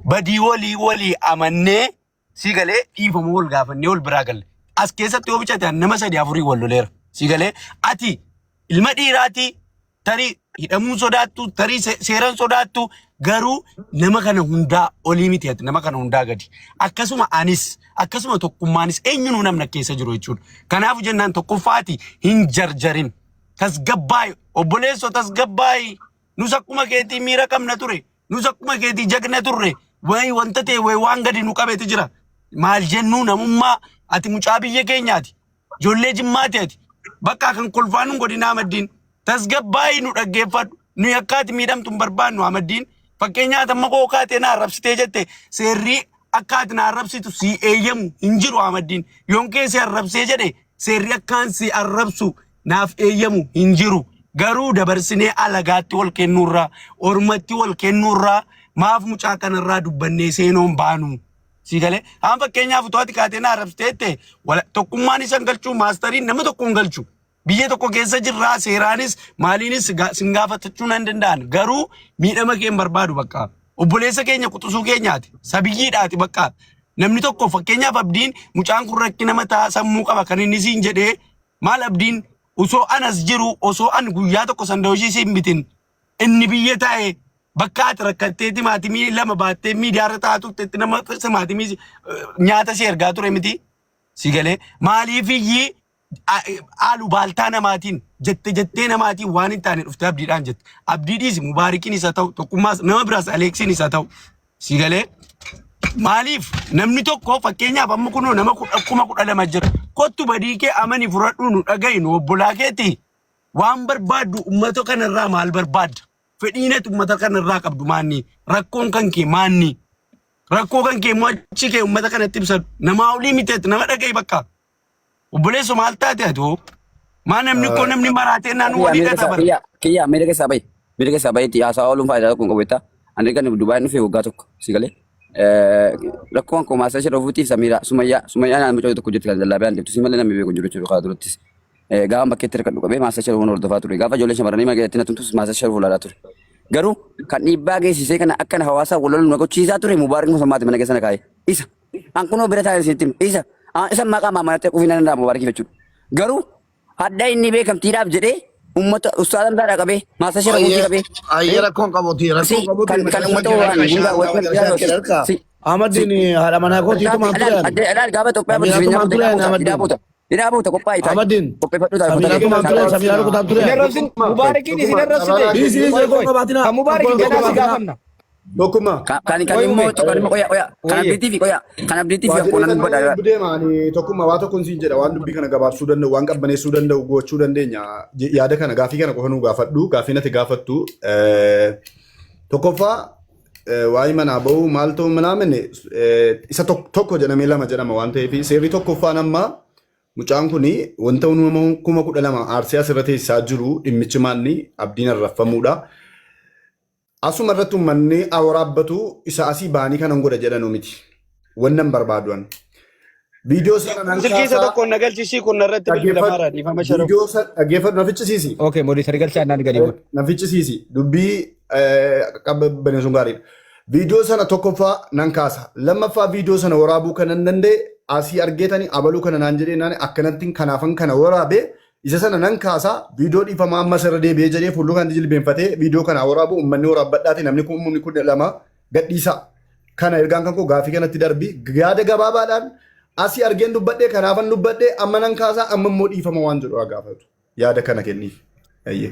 badii walii walii amannee si galee dhiifama wal gaafannee wal biraa galle. As keessatti yoo bicate an nama sadii afurii wal loleera. Si galee ati ilma dhiiraati tarii hidhamuu sodaattu tarii seeran sodaattu garuu nama kana hundaa olii miti ati nama kana hundaa gadi. Akkasuma anis akkasuma tokkummaanis eenyunuu namna keessa jiru jechuudha. Kanaaf jennaan tokkoffaati hin jarjarin. Tasgabbaayi obboleessoo tasgabbaayi. Nus akkuma keetii miira qabna ture. Nus akkuma keetii jagna turre. Wayi wanta ta'e wayi waan gadi nu qabetu jira. Maal jennuu namummaa ati mucaa biyya keenyaati. Ijoollee jimmaati ati. Bakka kan kolfaa nu godhin Ahmaddiin. Tasgabbaayi nu dhaggeeffadhu. Nuyi akka ati miidhamtu hin barbaannu Ahmaddiin. Fakkeenyaaf amma koo kaatee na arrabsitee jette seerri akka ati na arrabsitu si eeyyamu hin jiru Ahmaddiin. Yoon kee si arrabsee jedhe seerri akkaan si arrabsu naaf eeyyamu hin jiru. Garuu dabarsinee alagaatti wal kennuurraa, ormatti wal kennuurraa Maaf mucaa kanarraa dubbannee seenoon baanu? Si galee? Haan fakkeenyaaf utuu ati kaatee na arrabsiteette tokkummaan isa hin galchuu maastariin nama tokko hin galchu. Biyya tokko keessa jirraa seeraanis maaliinis sin gaafatachuu nan danda'an. Garuu miidhama kee hin barbaadu bakka. Obboleessa keenya quxisuu keenyaati. Sabiyyiidhaati bakka. Namni tokko fakkeenyaaf abdiin mucaan kun rakkina mataa sammuu qaba kan inni siin jedhee maal abdiin osoo anas jiru osoo an guyyaa tokko sandaawishii siin bitin inni biyya taa'e bakka ati rakkattee timaatimii lama baattee miidiyaarra taa'aa turtetti nama timaatimii nyaata si ergaa ture miti. Si galee maaliif iyyii aalubaaltaa namaatiin jette jettee namaatiin waan hin taane dhuftee abdiidhaan jette. Abdii dhiisi mubaarikiin isa ta'u tokkummaas nama biraas Aleeksiin isa ta'u. Si galee maaliif namni tokko fakkeenyaaf amma kunoo nama 12,000 jira. Kottu badii kee amani fudhadhuu nu dhaga'i nu obbolaa keeti. Waan barbaaddu uummata kanarraa maal barbaadda? Fedhiin ati uummata kanarraa qabdu maanni? Rakkoon kan kee maanni? Rakkoo kan kee immoo achi kee uummata kanatti ibsadhu. Namaa olii miti ati nama dhaga'i bakka. Obboleesso maal taate ati hoo? Maa namni koo namni maraatee naan Kiyyaa walii miira dhata keessaa bara. kiyyaa kiyyaa miira keessaa bahi. Miira keessaa bahiitti haasaa ooluun faayidaa tokko hin qabu jettaa. Ani kan Dubaay dhufe waggaa tokko si galee. Rakkoon koo maasaa ishee dhofuutiif Samiiraa Sumayyaa Sumayyaa naan mucaa tokko jirti kan jallaabiyaan deemtu si malee namni beeku hin jiru jechuudha karaa durattis. Gaafa bakkeetti hirkadhu qabee maasaa ishee dhufuun hordofaa ture. Gaafa ijoollee shamarranii magaalatti na tumtus maasaa ishee dhufuun ilaalaa ture. Garuu kan dhiibbaa geessisee kana akkana hawaasaa wal lolu na gochiisaa ture Mubaarak Musammaati mana keessa na kaa'e. Isa. An kunoo bira taa'ee isinitti hima. Isa. Isa maqaa maamanatti quufii nan danda'a Mubaarakiif jechuudha. Garuu hadda inni beekamtiidhaaf jedhee uummata ustaaza Hamzaadhaa qabee maasaa shira guutii qabee Ayyee rakkoon qabuti si rakkoon qabuti kan kan uummata waan hundaa wal harka si si Ahmadiin haadha manaa kootiitu maan ture ani. Alaal gaafa Itoophiyaa bulchu Samiiraatu jireenya maan buute ture hidhaa ani buuta hidhaa Ahmadiin. buuta hidhaa buuta qophaa'ii taa'i Ahmadiin qopheeffadhu taa'i kutaa Samiiraatu kee maan ture Samiiraa rukutaan ture Isin ani. arrabsin Mubaarakiin isin arrabsite. Dhiisi dhiisi Qoy rakkoon qoy. qabaatina Kan Mubaarakiin rakkoon ganaa si qabaatina. gaafanna. Tokkummaa. Kan kan Qoy immoo mube. kan immoo qoya qoya kan Wayye. abdiitii fi qoya kan abdiitii fi Waa akkoo jedhee nan kan godha deema ani tokkummaa waa tokkoon siin jedha waan dubbii kana gabaabsuu danda'u waan qabbaneessuu danda'u gochuu dandeenya. Yaada kana gaafii kana qofa nuu gaafadhu gaafii nati gaafattu. Tokkoffaa waa'ee manaa ba'uu maal ta'u minaamin isa tokko jedhamee lama jedhama waan ta'eef seerri tokkoffaan amma mucaan kun wanta nama 12,000 aarsee asirra teessisaa jiru dhimmichi maalni abdiin arraffamuudha. Asuma irratti uummanni awraabbatu isa asii ba'anii kanan godha jedhanu miti. Wannan barbaadu an. Viidiyoo sana nan Silkii isa kaasaa tokkoon na galchisii kun narratti dhaggeeffadhu. bilbilamaara dhiifama sharaf. Viidiyoo sana dhaggeeffadhu na ficcisiisi. Okay, moderator galchaa naan gadi bu'u. Na ficcisiisi. Dubbii qabbanee sun gaariidha. Viidiyoo sana tokkoffaa nan kaasa. Lammaffaa viidiyoo sana waraabuu kanan danda'e asii argeetanii abaluu kana naan jedhee naan akkanattiin kanaafan kana waraabee isa sana nan kaasa viidiyoo dhiifamaa ammas irra deebi'ee jedhee fuuldura kanatti jilbeenfatee viidiyoo kana waraabu uummanni waraabbadhaati namni kun uummanni 12 gadhiisaa. Kana ergaan kan koo gaafii kanatti darbi yaada gabaabaadhaan asii argeen dubbadhee kanaafan dubbadhee amma nan kaasaa amma immoo dhiifama waan jedhu haa gaafatu. Yaada kana kenniif. Ayyee.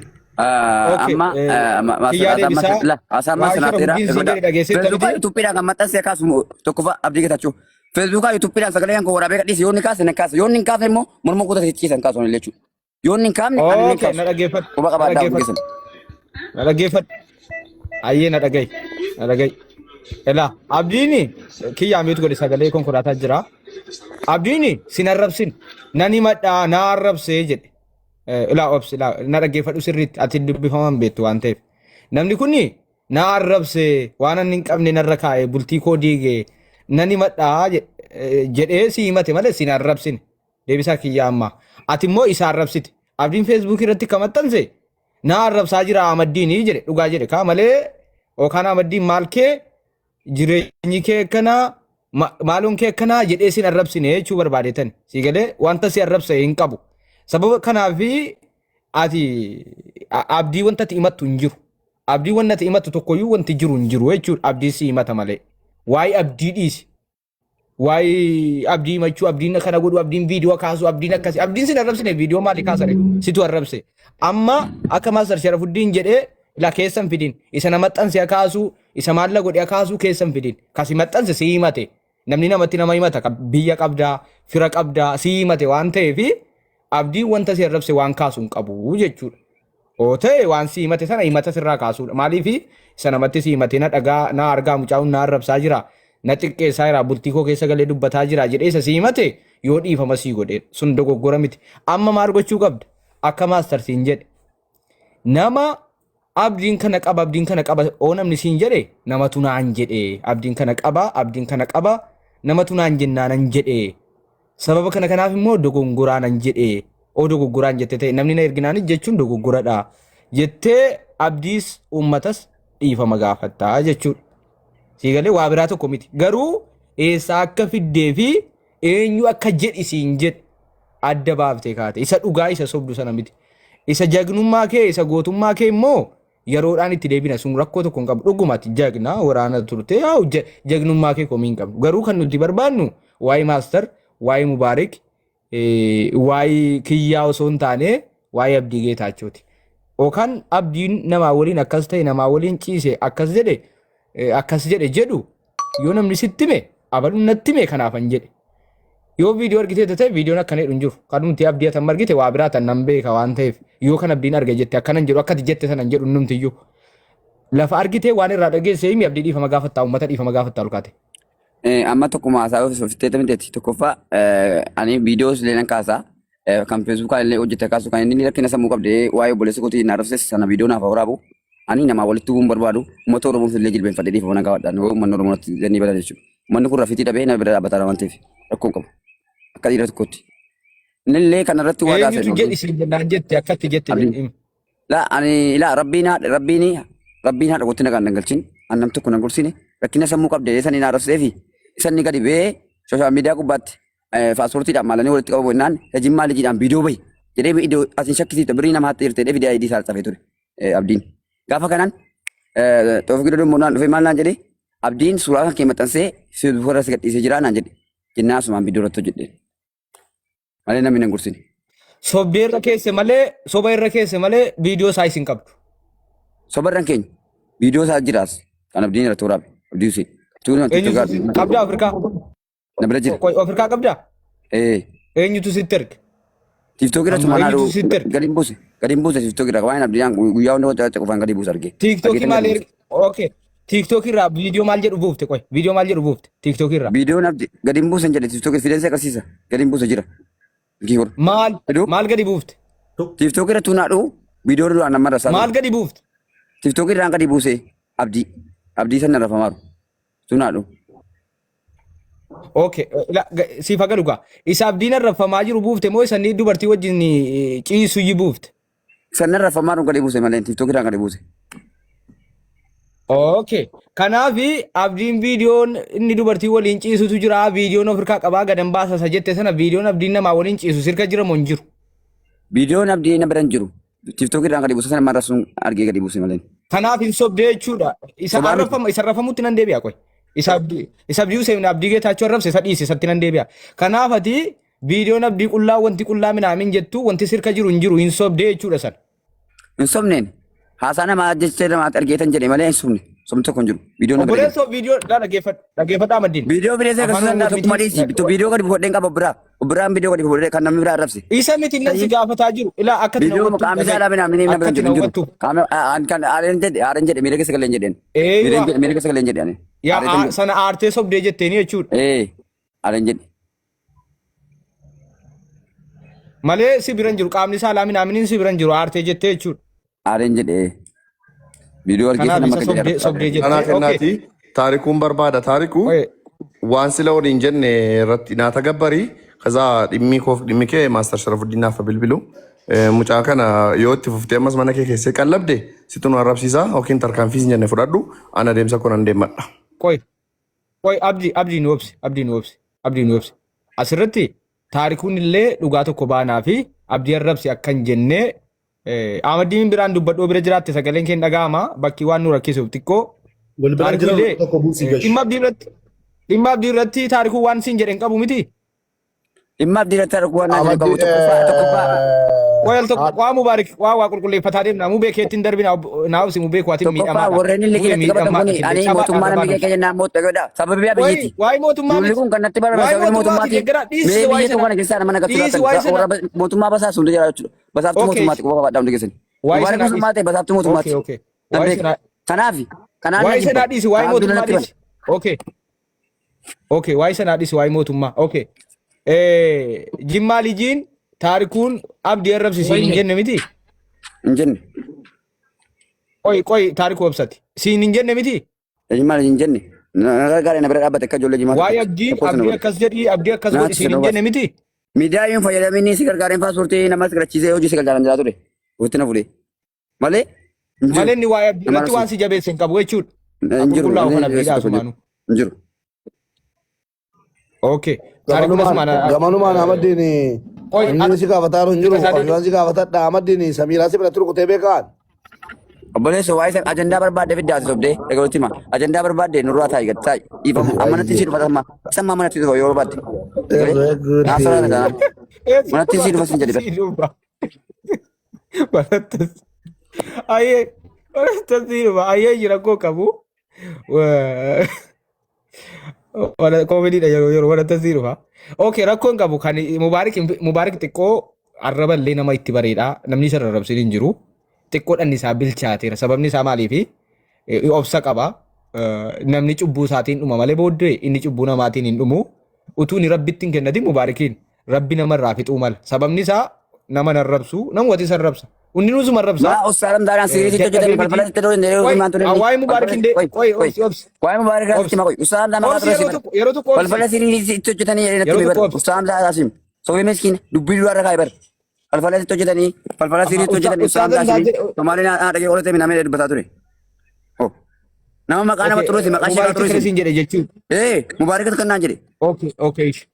Okay, Amma kiyyaa deebisaa. Asamma Waa shara sanaateera guddin siin jedhe dhageessee Feesbuukaa miti. yuutuubiidhaan kan maxxanse kaasu tokkoffaa abdii gatachuu Feesbuukaa yuutuubiidhaan sagalee kan koo waraabee gadhiise yoo inni kaase nan kaase yoo inni hin kaafne immoo morma kutaa ciisan kaasu ani jechuudha yoo inni hin kaafne ani hin Okay, na kaasu dhaggeeffadhu. quba Na qabaadhaa hundi dhaggeeffadhu. keessan. Na dhaggeeffadhu. Ayyee na dhaga'i. Na dhaga'i. Elaa abdiini kiyyaa miitu godhe sagalee konkolaataa jira. Abdiini sin arrabsin. Nan himadhaa na arrabsee jedhe. Ilaa obsi ilaa na dhaggeeffadhu sirriitti ati dubbifaman beektu waan ta'eef. Namni kun na arrabse waan inni hin qabne narra kaa'e bultii koo diige nan himadhaa jedhee si himate malee sin arrabsine. Deebisaa kiyyaa ammaa. Ati immoo isa arrabsite. Abdiin feesbuukii irratti kan maxxanse na arrabsaa jira Ahmaddiin jedhe dhugaa jedhe kaa malee yookaan Ahmaddiin maal kee jireenyi kee akkanaa maaloon kee akkanaa jedhee sin arrabsine jechuu barbaadeetan si galee wanta si arrabse hin qabu. Sababa kanaafi ati abdii wanta ati himattu hin jiru. Abdii wanta ati himattu tokkoyyuu wanti jiru hin jiru jechuudha abdii si himata malee. Waa'ee abdii dhiisi. Waa'ee abdii himachuu, abdiin kana godhu, abdiin viidiyoo kaasu, abdiin akkasii. Abdiin sin arrabsine viidiyoo maali kaasare? Situ arrabse. Amma akka Maastar Sharafuddiin jedhee ila keessan fidin. Isa na maxxanse kaasu, isa maalla godhe kaasu keessan fidin. Kasi maxxanse si himate. Namni namatti nama himata. Biyya qabdaa, fira qabdaa, si himate waan ta'eef abdiin wanta si arrabse waan kaasu hin qabu jechuudha. Oo ta'e waan si himate sana himata sirraa kaasuudha. Maaliif isa namatti si himate na dhagaa na argaa mucaan na arrabsaa jira na xiqqeessaa jira bultii koo keessa galee dubbataa jira jedhee isa si himate yoo dhiifama sii godhe sun dogoggora miti. Amma maal gochuu qabda? Akka maastar siin jedhe nama Abdiin kana qaba, abdiin kana qaba oo namni siin jedhe namatu naan jedhe, abdiin kana qaba, abdiin kana qaba namatu naan jennaanan jedhe, sababa kana kanaaf immoo dogongoraanan jedhe oo dogoggoraan jette ta'e namni na erginaanis jechuun dogoggoradha jettee abdiis uummatas dhiifama gaafattaa jechuudha. Sii galee waa biraa tokko miti. Garuu eessaa akka fiddee fi eenyu akka jedhi siin jedhe adda baaftee kaate. Isa dhugaa isa sobdu sana miti. Isa jagnummaa kee isa gootummaa kee immoo yeroodhaan itti deebina sun rakkoo tokko hin qabu. Dhugumatti jagna waraana turte yaa jagnummaa kee komii hin qabnu. Garuu kan nuti barbaannu waa'ee maastar, waa'ee Mubaarik, waa'ee kiyyaa osoo hin taane waa'ee Abdii Geetaachooti. Yookaan Abdiin namaa waliin akkas ta'e namaa waliin ciise akkas jedhe akkas jedhe jedhu yoo namni sitti hime abaluun natti hime kanaafan jedhe. Yoo viidiyoo argitee ta'e viidiyoon akkana jedhu hin jiru. Kanumti Abdii atan argite waa biraa tan nan beeka waan ta'eef yoo kan Abdiin arge jette akkanan jedhu akkati jette sanan jedhu numtiyyuu. Lafa argitee waan irraa dhageesse himi Abdii dhiifama gaafattaa uummata dhiifama gaafattaa ol kaate. Amma tokkuma haasaa ofitti miteeti. Tokkoffaa ani viidiyoos illee nan kaasa. Kan feesbuukaa illee hojjete kaasu kan inni rakkina sammuu qabde waa'ee obboleessa kootii na arrabses sana viidiyoo naaf waraabu. Ani namaa walitti bu'uun barbaadu uummata Oromoof illee jilbeenfadhee dhiifama nan gaafadha. Uummanni Oromoo natti jennee badan jechuudha. Uummanni kun rafiitii dhabee na bira dhaabbataa waan ta'eef rakkoo hin qabu. Akka dhiira tokkootti. Innillee kanarratti waa Eenyutu daasee jedhi siin jennaan jette akkatti jette Abdiin. jedhi. Laa ani laa rabbiin haadha rabbiin rabbiin haadha kootti nagaan dangalchin an nam tokko nan gorsine rakkina sammuu qabde isanii na arrabsee fi isanni gadi ba'ee sooshaal miidiyaa gubbaatti paaspoortiidhaan maalanii walitti qabamu jennaan hejimmaa lijiidhaan viidiyoo bahi jedhee iddoo asin shakkisiifta birrii nama haatti jirte jedhee viidiyoo ID isaa xafee ture abdiin. Gaafa kanaan Toofiq Dodoo naan dhufee maal naan jedhee abdiin suuraa kan kee maxxansee feesbuuk irra si gadhiisee jira naan jedhe jennaan asumaan viidiyoo irratti hojjedhe malee namni nan gorsine. Sobdee irra keesse malee soba irra keesse malee viidiyoo isaa isin qabdu. Soba irra hin keenye viidiyoo isaa jiraas kan abdiin irratti waraabe abdii Hussein. Tuunii Eenyutu qabdaa Afrikaa? Na bira jira. Qoy Afrikaa qabdaa? Ee. Eenyutu sitti erge? TikTok irra Amma tumanaa eenyutu sitti erge? gadi hin buuse. Gadi hin buuse TikTok irra waan abdiin guyyaa hunda wanta qofaan gadi buuse arge. TikTok Argeetan maal gadi erge? Okay. TikTok irraa viidiyoo maal jedhu buufte qoy? Viidiyoo maal jedhu buufte? TikTok irraa. Viidiyoon abdi gadi hin buusen jedhe TikTok fideensa agarsiisa. Gadi hin buuse jira. Giihor. Maal Heduu. maal gadi buufte? TikTok irra tunaa dhufu viidiyoo duraan nama rasaa. Maal gadi buufte? TikTok irraan gadi buuse abdii. Abdii sana rafamaaru. Tunaa dhufu. Okay, siif haa galu gaa. Isa abdiin arrabfamaa jiru buufte moo isa inni dubartii wajjin ciisu yi buufte? Sannan rafamaaru gadi buuse malee TikTok irraan gadi buuse. Okay. Kanaaf abdiin viidiyoon inni dubartii waliin ciisutu jira. Viidiyoon ofirkaa qabaa gadan baasa isa jette sana viidiyoon abdiin namaa waliin ciisu sirka jira moo hin jiru? Viidiyoon abdii na bira hin jiru. TikTok irraan gadi buuse sana marra sun argee gadi buuse malee. Kanaaf hin sobdee jechuudha. Isa Sobaa miti. arrafama isa arrafamutti nan deebi'a qoy. Isa abdii isa abdii Hussein abdii Geetaachoo arrabse isa dhiise isatti nan deebi'a. Kanaaf ati viidiyoon abdii qullaa wanti qullaa minaamin jettu wanti sirka jiru hin jiru hin sobdee jechuudha sana. Hin sobneen. Haasaa namaa jecha namaatti argeetan jedhe malee hin sobne. Sobni tokko hin jiru. Viidiyoon na bira jira. Obboleessoo viidiyoo dhaa dhaggeeffadhu dhaggeeffadhu Ahmaddiin. Viidiyoo bineensa Afaan agarsiisan Oromoo tokkuma miti. dhiisi. Viidiyoo gadi buufadheen qaba biraa. Biraan viidiyoo gadi buufadhee kan namni biraa arrabse. Isa miti nan si gaafataa jiru. Ilaa akka ati na Viidiyoo hubattuuf qaamni dhaga'i. isaa dhaabee namni na Akka bira ati hin na jiru. hubattuuf. Qaamni kan aareen jedhe aareen jedhe miira keessa galeen jedheen. Eeywa. Miira keessa galeen jedhe ani. Yaa Aareen jedhe. sana aartee sobdee jetteeni jechuudha. Ee aareen jedhe. Malee si bira hin jiru qaamni isaa laamin aminiin si bira hin jiru aartee jettee jechuudha. Aareen jedhe. Viidiyoo argee Kanaaf nama isa akka jedhe sobdee sobdee Kanaa jettee. Okay. kennaati taarikuun barbaada. Taariku Oye. waan sila waliin jenne irratti naa tagabbari. Kazaa dhimmi koof dhimmi kee Maaster Sharafuddin naaf bilbilu. Mucaa kana yoo itti fuftee ammas mana kee keessee qallabde situ nu arrabsiisa yookiin tarkaanfii sin jenne fudhadhu ana deemsa koo nan deemadha. Qoy. Qoy abdii abdii nu obsi abdii nu obsi abdii nu obsi. Asirratti taarikuun illee dhugaa tokko baanaa fi abdii arrabsi akka hin jennee Ahmaddiin biraan dubbadhoo bira jiraatte sagaleen kee hin dhaga'ama bakki waan nu rakkisuuf xiqqoo Wal biraan taarikuu jiran illee tokko buusii gashi. dhimma abdii irratti dhimma abdii irratti taarikuu waan siin jedhe hin qabu miti. Dhimma abdii irratti arguu waan naan qabu Abdi tokkoffaa tokkoffaa Qoy al tokko waa mubaarik waa waa qulqulleeffataa deemna mubee keetti hin darbina naa obsi mubee kuwaatiin tokkoffaa miidhamaadha. warreen inni Mubee liqii natti qabatan miidhamaadha kun killee ani cabaadha mootummaa namni gabaadha. keenya jennaan mootummaa sababii Wayi abiyyiiti. wayi mootummaa Duulli miti. kun kan natti barame Wayi sababii mootummaati mootummaati. deeggaraa Mee dhiisi wayi biyya sana tokko kana keessaa nama nagatti dhiisi laatan wayi sana. warra mootummaa basaasu hunda jira jechuudha. Basaaftuu Okay. mootummaati qofa qabaadhaa hundi keessan. Wayi Mubaarak sana dhiisi. mootummaa ta'e basaaftuu mootummaati. Okay okay. Nan Wayi beeka. sana Kanaaf kanaan na wayi jibba. sana dhiisi wayi Kanaaf duula mootummaa natti bane. dhiisi. Okay. Okay wayi sana dhiisi wayi mootummaa. Okay. Jimmaa lijiin taarikuun abdii arrabsisiin hin jenne miti. Hin jenne. Qoy qoy taariku obsati. Siin hin jenne miti. Maal hin jenne. Na gargaaree na bira dhaabbate akka ijoollee jimaa Waa'ee tokkotti. abdii Tokkos na abdii godhe. akkas jedhii abdii akkas Naatti godhi siin hin sirra jenne miti. Miidiyaa hin fayyadamin si gargaareen paaspoortii namas garachiisee hojii si gargaaran jira ture. Ofitti na fuudhee. Malee hin jiru. Malee inni waa'ee abdii Nama irratti waan arrabsu. si jabeesse hin qabu jechuudha. Hin jiru. Qulqullaa'u kan Inni abdiidhaa tokko jiru. asumaanuu. Hin jiru. Okay. Taarikuun Gamanumaan asumaan. gamanumaan Ahmadiin Qoy inni si gaafataa jiru hin jiru. isaa Abdiin si gaafatadha Ahmadiin Samiiraa si biratti rukutee beekaan. Obboleessa waa'ee isa ajandaa barbaadde fiddaa ati sobdee dhaga'utti hima. Ajandaa barbaadde nurraa taa'i gad taa'i. Dhiifamu amma natti si dhufa amma. Isa amma manatti dhufa yoo barbaadde. Naa soraa taana. Manatti si dhufa sin jedhe Si dhufa. Manatti ayyee manatti si dhufa ayyee jira koo qabu. Wala koomediidha yeroo yeroo manatti si dhufa. Okay rakkoon qabu kan Mubaarik Mubaarik xiqqoo arraba illee nama itti bareedha. Namni isa arrabsin hin jiru. Xiqqoo dhanni isaa bilchaateera. Sababni isaa maaliifi obsa qaba. Namni cubbuu isaatiin dhuma malee booddee inni cubbuu namaatiin hin dhumu. Utuu inni rabbitti hin kennatin Mubaarikiin rabbi namarraa fixuu mala. Sababni isaa nama hin arrabsu, namumatu isa arrabsa. Inni nusuma arrabsa. Maa ustaadhaan daadhaan siiriitti Dadhabee hojjetanii miti. balbala itti dhoowwe hin Qoy, himaan ture. waa'ee Mubaarik hin dee. Qoy, obsi, obsi. Waa'ee Mubaarik irratti Obsi. hima qoy. Ustaadhaan daamaa Obsi ture yeroo tokko, yeroo tokko obsi. Balbala siiriitti hojjetanii jedhee natti Yeroo hime tokko bar. obsi. Ustaadhaan daadaa sim. Sobee miskiin dubbii duraa irra kaa'e bar. Balbala itti hojjetanii balbala siiriitti hojjetanii ustaadhaan Ustaadhaan daasii. daa jedhe. Somaaliin haadha dhagee oolate minamee dubbataa ture. Oh. Nama maqaa nama Okay, xureesse maqaa ishee Mubaarik xureesse. akkana siin jedhe jechuudha. Ee Mubaarik kan naan jedhe. Okay, okay. ishi.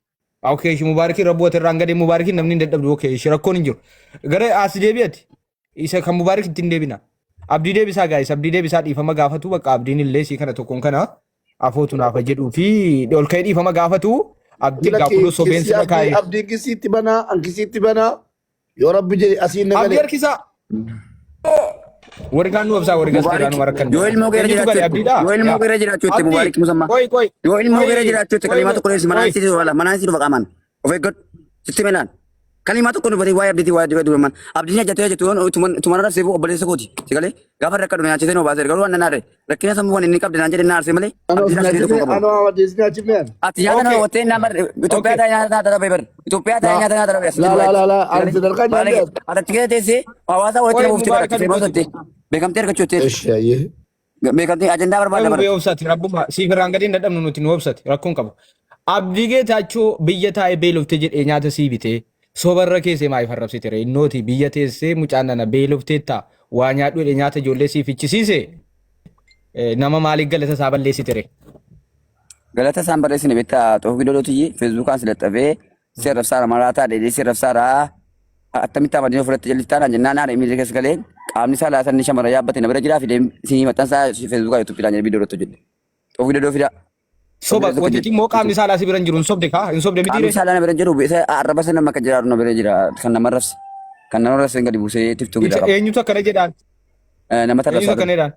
Okay, ishi Mubaarikiin rabboo irraan gadee Mubaarikiin namni hin dadhabdu. Okay, ishi rakkoon hin jiru. Gara as deebi'ati. Isa kan Mubaarik ittiin deebina. Abdii deebisaa gaa'is abdii deebisaa dhiifama gaafatu bakka abdiin illee sii kana tokkoon kana afootu naafa jedhuu fi ol ka'ee dhiifama gaafatu abdii Lakki gaafa sobeen kissii sirra abdii kaa'e. abdiin kissiitti banaa an kissiitti banaa yoo rabbi jedhe asiin na Abdii gale. harkisaa. Warri kaan nu obsaa warri gas Mubaarik nu harkan. yoo ilmoo keera Eenyutu gale jiraachuu abdiidhaa? yoo ilmoo keera jiraachuu itti Abdii Mubaarik musammaa. qoy qoy Yoo ilmoo qoy keera jiraachuu itti qoy kalimaa tokko dheessi manaan qoy si dhufa manaan si dhufa qaamaan of eeggadhu sitti melaan kalimaa tokko dubbatee waa'ee abdiitii waa'ee abdii dubbatan abdiin ajjatee ajjatu yoo tuman arrabseef obboleessa kooti si galee gaafa rakka dhume nyaachisee nu baasee garuu waan nan aare rakkina sammuu waan inni qabde naan jedhe na aarsee malee Anoo abdiin si arrabsee tokko nyaachifne qabu. anoo amadii si nyaachifne. Ati nyaata nama Okay. wattee nama Itoophiyaa Okay. taa'ee nyaata nyaata dhabee bar Itoophiyaa taa'ee La nyaata nyaata dhabee asitti la la duraa la la ani sadarkaa Baala nyaanne. ati keessa teessee hawaasa walitti Qoy qabuuf Mubaarik barachuu dubbatu. beekamtii argachuu teessu Eshi ayyee. beekamtii ajandaa Qoy barbaadda mubee baratu. obsati rabbuma siif irraan gadi hin dadhabnu nuti nu obsati rakkoon qabu. Abdii Geetaachoo biyya taa'ee beelofte jedhee nyaata sii bitee sobarra keessee maaliif arrabsite ree innooti biyya teessee mucaan nana beelofteetta waa nyaadhu jedhee nyaata ijoollee sii fichisiise nama maaliif galata isaa balleessite ree. Galata isaan barreessine beektaa xoofi dolootiyyi feesbuukaan si laxxafee si arrabsaara maraataa dheedhee si arrabsaara attamitti amadii ofirratti jallistaa naan jennaan haadha imiilii keessa galee qaamni isaa laasan ni shamara yaabbate na bira jiraa fidee si maxxansaa feesbuukaa yuutuubiidhaan jedhee viidiyoo irratti hojjedhe. Xoofi dodoo fidaa. Soba Obboleessa wanti immoo qaamni saalaa si bira hin jiru hin sobde kaa hin sobde miti Qaamni ree. saalaa na bira hin jiru isa arraba sana nama akka jiraatu na bira jira kan nama arrabse kan nama arrabse gadi buusee tiftuu Isa gidaa qaba. eenyutu akkana jedhaan Nama eenyutu arrabsaa ture. akkana jedhaan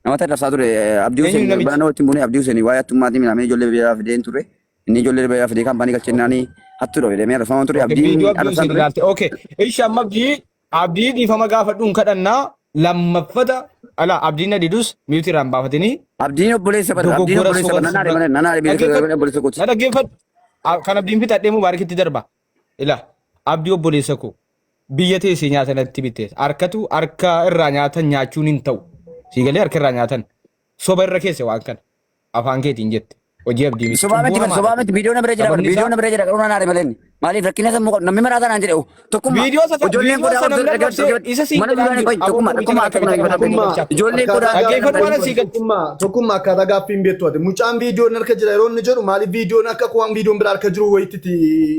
Nama arrabsaa ture Abdii eenyu Hussein namichi. banana walitti buunee Abdii Hussein waa'ee hattummaatiin midhaamee ijoollee biyyaa fideen ture. Inni ijoollee biyyaa fidee kaampaanii galchennaanii hattuudha jedhamee arrabsamaa ture. Okay, Abdiin viidiyoo Abdii arrabsaa Hussein ture. ilaalte. Okay, ishi amma Abdii Abdii dhiifama gaafadhuun kadhannaa lammaffata ala Abdiin na didus miyuutii irraan baafatanii Abdiin obboleessa bara Abdiin dogoggora obboleessa soba bara nan aare sirra malee nan aare dhaggeeffadhu obboleessa kooti. na dhaggeeffadhu kan Abdiin fixadhee Mubaarakitti darba ila Abdii obboleessa koo biyya teessee nyaata natti bitte harkatu harka irraa nyaatan nyaachuun hin ta'u sii galee harka irraa nyaatan soba irra keesse waan kana afaan keetiin jette hojii abdii miti Sobaa cubbuu miti hamaadha sobaa kun miti viidiyoo na bira jira sababni viidiyoo isaa na bira jira garuu nan aare malee maaliif rakkina sammuu qabu namni maraataa naan jedhe tokkummaa viidiyoo isa ijoolleen viidiyoo qodaa isa namni arrabsee isa siin mana jedhaan duraan jiru qoy aboo tokkummaa qomicha tokkummaa kana akkuma akkamitti dhaggeeffadhu kana galchaa ijoolleen qodaa dhaggeeffadhu waan asii galchu Tokkummaa tokkummaa akkaataa gaaffii hin beektu ati. Mucaan viidiyoon harka jira yeroo inni jedhu maaliif viidiyoon akka waan viidiyoon biraa harka jiru wayitti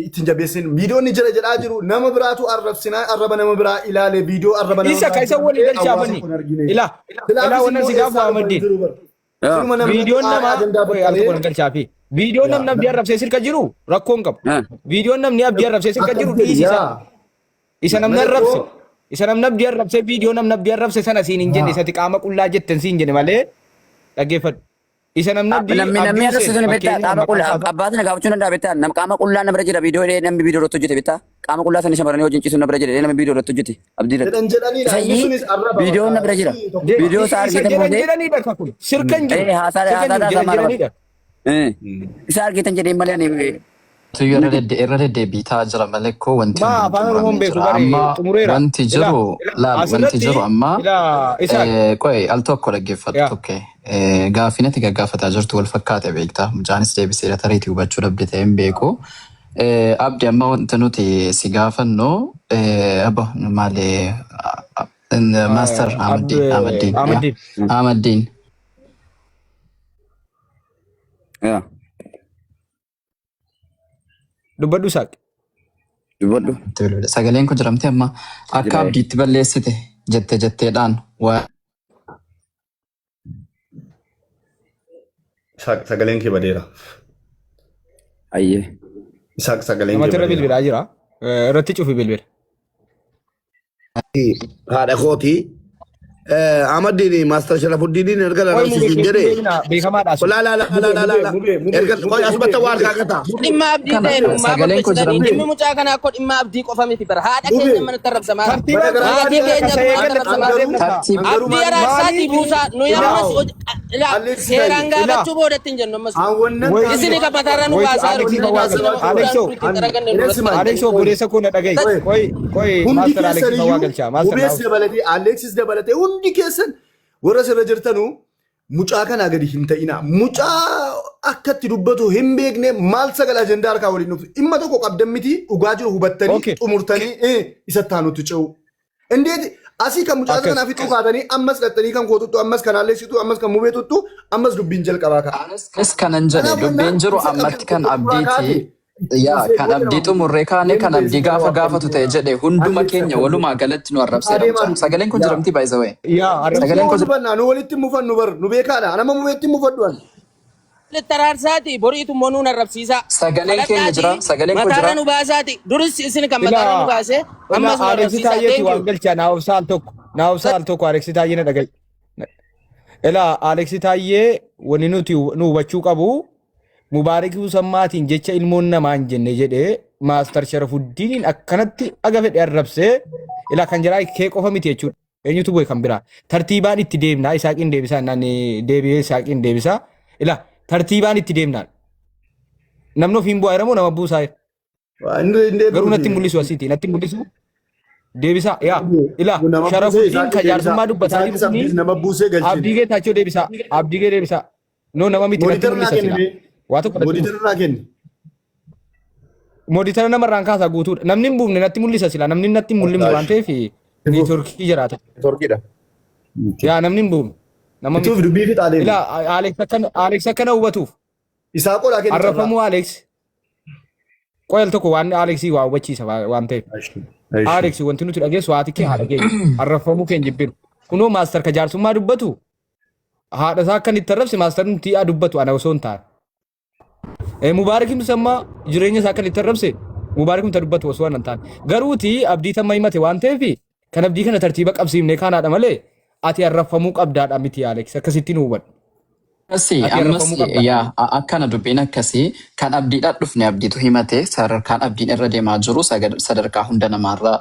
ittiin jabeessin. Viidiyoon ni jira jedhaa jiru nama biraatu arrabsinaa arraba nama biraa ilaale viidiyoo arraba nama isa biraa ka isa walii ilaalee galchaa hawaasa banni kun argine. ila ila Silaafis wannan immoo si gaafa eessaa dhufan Ahmadiin jiru bara. Siluma namni viidiyoon namaa ajandaa qoy al tokko bakkalee nan galchaafi viidiyoon namni abdii arrabsee sirka jiru rakkoo hin qabu viidiyoon namni abdii arrabsee sirka akkas jiru jedhi dhiisi isa yaa. isa namni Malee arrabse koo isa namni abdii arrabsee viidiyoo namni abdii arrabse sana siin hin jenne isati qaama qullaa jetten siin jenne malee dhaggeeffadhu isa namni abdii Namni abdii namni arrabse Hussein sun beektaa fakkeenyaaf qaama maqaan qullaa isaa abbaa sana gaafachuu danda'a beektaa nam qaama qullaa na bira jira viidiyoo jedhee namni viidiyoo irratti hojjete beektaa qaama qullaa sana shamarranii wajjin ciisu na bira jira jedhee namni viidiyoo irratti hojjete abdii irratti. jedhan jedhaniidha. Inni Isayyii sunis arraba viidiyoon bakka na bira jira inni tokko. viidiyoo isaa isa argitan jedhan booddee jedhaniidha kakun sirka hin jiru haasaa sirka hin haasaa jiru haasaa jedhan maal jedhaniidha isa argitan jedhee malee ani Tuyyuu irra irra deddeebii ta'aa jira malee koo wanti Maa hunduu afaan Oromoon xumuramee beeku jira. bare Amma xumureera. wanti Ilaa jiru laal wanti asirratti jiru amma ilaa Isaaq qo'e al tokko dhaggeeffadhu yaa tokke gaaffii natti gaggaafataa jirtu wal fakkaate beektaa mucaanis deebiseera tariitii hubachuu dhabde ta'e hin beeku. Abdi amma wanti nuti si gaafannu abba maali maaster Ahmaddiin Ahmaddiin yaa Ahmaddiin. Ahmaddiin. Yaa. Dubbadhu Isaaq. Dubbadhu. Sagaleen kun jiramte amma akka Jira. abdiitti balleessite jette jetteedhaan waa Isaaq sagaleen kee badeera. Ayyee. Isaaq sagaleen kee Namatti irra badeera. bilbilaa jira. Irratti cufi bilbila. Haadha kooti. Ahmaddiin Maastar Sharafuddiniin erga Qoy mubee arrabsiisuun keessa jedhe. deebina beekamaadha sun. Laa laa laa laa laa laa. Mubee, mubee, Erga mubee, qoy asumatti mubee, waan mubee. kaakata. Dhimma abdii kana ta'e nu maa sagaleen kun qopheessitanii jiramte dhimmi mucaa kanaa akkoo dhimma abdii qofa miti bara haadha Mubee. keenya manatti arrabsamaa jira. Tartiibaan Bara Maatii tartiibaan keenya akka manatti eegalle arrabsamaa xumuraa jira. deemna. tartiib Angaruu Abdii maaliif araarsaatii Maaliif buusaa nuyi ilaa ammas ilaa Alex seeraan Tayi. ilaa gaafachuu boodatti hin jennu ammas. Hawwannan Wait, Isin taane qabataarra nu wait, baasaa Alex jiru. Bawaa Nagaa galcha. nama fuudhaan Alexo, nuti itti raganne nurratti Alex Alexo obboleessa koo na dhaga'i. Qoy. Qoy, qoy, Hundi Master Alex keessan Bawaa iyyuu galcha. Master Mubees naaf. dabalatee Alexis dabalatee hundi keessan warra sirra jirtanuu mucaa kanaa gadi hin ta'ina. Mucaa akka itti dubbatu hin beekne maal sagal ajandaa harkaa waliin dhuftu. Dhimma tokko qabdan miti dhugaa jiru hubattanii Okay. xumurtanii isatti aanutti ce'u. Indeeti asii kan mucaa Akkas. kanaa fixuu kaatanii ammas dhattanii kan koo tuttu ammas kan Alex tuttu ammas kan Mubee tuttu ammas dubbiin jalqabaa ka'a. Anis kanan jedhe Kanaaf dubbiin jennaan jiru isa ammatti kan qabdu xumuraa abdiiti. kaate Yaa dhiisee kan booda abdii nama xumurree kaane deemu kan abdii beeksisa gaafa waa gaafatu ta'e jedhe hunduma Alex keenya akka walumaa galatti nu arrabseera adeemaa mucaan. Sagaleen kun yaa jiramti by the way. Yaa arrabsi. Sagaleen kun Dubbannaa nu walitti mufannu bar nu beekaadha nama mubeetti mufadhu ani. Walitti araarsaatii boriitu immoo nuun arrabsiisaa. Sagaleen keenya jira Kadhadhaatii sagaleen kun mataarra jira. nu baasaati. Duris isin kan mataarra nu Ilaa baase ilaa ammas nu Alex arrabsiisaa. Taayyeeti Thank waan you. galcha. Naa obsaa al tokko. Naa obsaa al tokko Alex Taayyee na dhaga'i. Ilaa Alex Taayyee wanni nuti nu hubachuu qabu Mubaarik Husammaatiin jecha ilmoon namaa hin jenne jedhee Maastar Sharafuddiiniin akkanatti aga fedhe arrabsee ilaa kan jiraa kee qofa miti jechuudha. Eenyutu bu'e kan biraa. Tartiibaan itti deemnaa Isaaqiin deebisaa naan deebi'ee Isaaqiin deebisaa. Ilaa tartiibaan itti deemnaa. Namni ofiin bu'aa jira moo nama buusaa jira? Inni hin Garuu natti deebi'uuti. mul'isu asiiti natti mul'isu. Deebisaa yaa ilaa Nama buusee Sharafuddiin Isaaqii kan deebisaa. jaarsummaa dubbataa jiru Isaaqis kuni abdiis nama buusee galchine. Abdii Geetaachoo deebisaa. Abdii Gee deebisaa. No nama miti natti Mooditara naa mul'isa kenni silaa. mee. Waa tokko natti Mooditara naa kenni. Mooditara namarraan kaasaa guutuudha. Namni hin buufne natti mul'isa silaa. Namni natti hin mul'ifne waan ta'eef neetworkii jiraata. Neetworkiidha. Yaa namni hin buufne. Nama miti. Ituuf dubbii fixaa deemi. Ilaa Alex akkana Alex akkana hubatuuf. Isaa qolaa kenni carraa. Arrafamuu Alex. Qoyal tokko waan Alex waa hubachiisa waan ta'eef. Alex wanti nuti dhageessu haati kee haadha keenya. Arrafamuu keenya jibbinu. Kunoo maastar ka jaarsummaa dubbatu haadha isaa akkan itti arrabse maastar nuti yaa dubbatu ana osoo hin taane. Mubaarak Musammaa jireenya isaa akkan itti arrabse Mubaarak nuti dubbatu osoo ana hin taane. Garuuti abdii tamma himate waan ta'eef kan abdii kana tartiiba qabsiifnee kaanaadha malee ati arrabfamuu qabdaadha miti Alex akkasitti nu hubadhu. Akkasii Ati ammas arrabfamuu qabda. yaa akkana dubbiin akkasii kan abdiidhaan dhufne abdiitu himate sadarkaan abdiin irra deemaa jiru sadarkaa hunda namaarra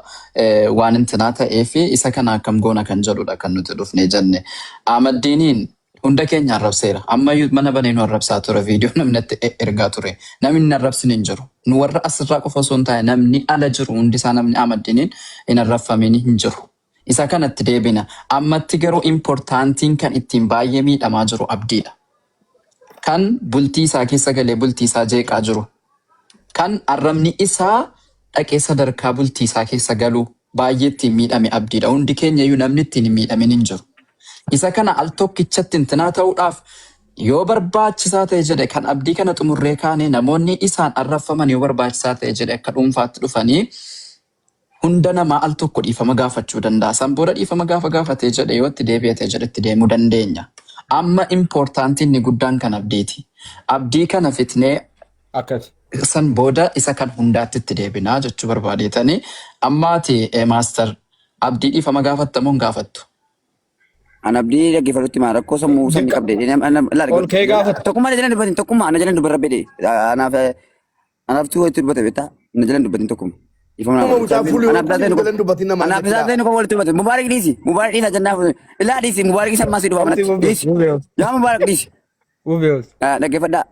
waan intinaa ta'ee fi isa kana akkam goona kan jedhudha kan nuti dhufne jenne. Ahmaddiiniin hunda keenya arrabseera. Ammayyuu mana banee nu arrabsaa ture viidiyoo namni natti ergaa ture. Namni hin arrabsine hin jiru. Nu warra asirraa qofa osoo hin taane namni ala jiru hundisaa namni Ahmaddiiniin hin arrabfamiin hin jiru. Isa kanatti deebina. Ammatti garuu importantiin kan ittiin baay'ee miidhamaa jiru abdiidha. Kan bultii isaa keessa galee bultii isaa jeeqaa jiru. Kan arrabni isaa dhaqee sadarkaa bultii isaa keessa galu baay'ee ittiin miidhame abdiidha. Hundi keenya iyyuu namni ittiin hin miidhamin hin jiru. Isa kana al tokkichatti intinaa ta'uudhaaf yoo barbaachisaa ta'e jedhe kan abdii kana xumurree kaane namoonni isaan arrabfaman yoo barbaachisaa ta'e jedhe akka dhuunfaatti dhufanii hunda namaa al tokko dhiifama gaafachuu danda'a. San booda dhiifama gaafa gaafatee jedhe yoo itti deebi'ate jedhe itti deemuu dandeenya. Amma importantiin inni guddaan kan abdiiti. Abdii kana fitnee Akkas. san booda isa kan hundaatti itti deebinaa jechuu barbaadeetanii ammaati maaster abdii dhiifama gaafatta moo hin gaafattu? An abdii dhaggeeffatutti maa rakkoo sammuu sabni qabde. Ol ka'ee gaafata. Tokkummaa na jalan dubbatin tokkummaa na jalan dubbarra bedhe. Anaaf anaaf tuu walitti dubbate beektaa na jalan dubbatin tokkummaa. Ifama Nama mucaa fuulli Anaaf jalan taatee dubbatin namaa anaaf jechuudha. taatee nu walitti dubbate. Mubaarak dhiisi. Mubaarak dhiisa jennaa ilaa dhiisi. Mubaarak isa ammaa si dhufa manatti. Dhiisi. Yaa Mubaarak dhiisi. Ubeos. Dhaggeeffadhaa.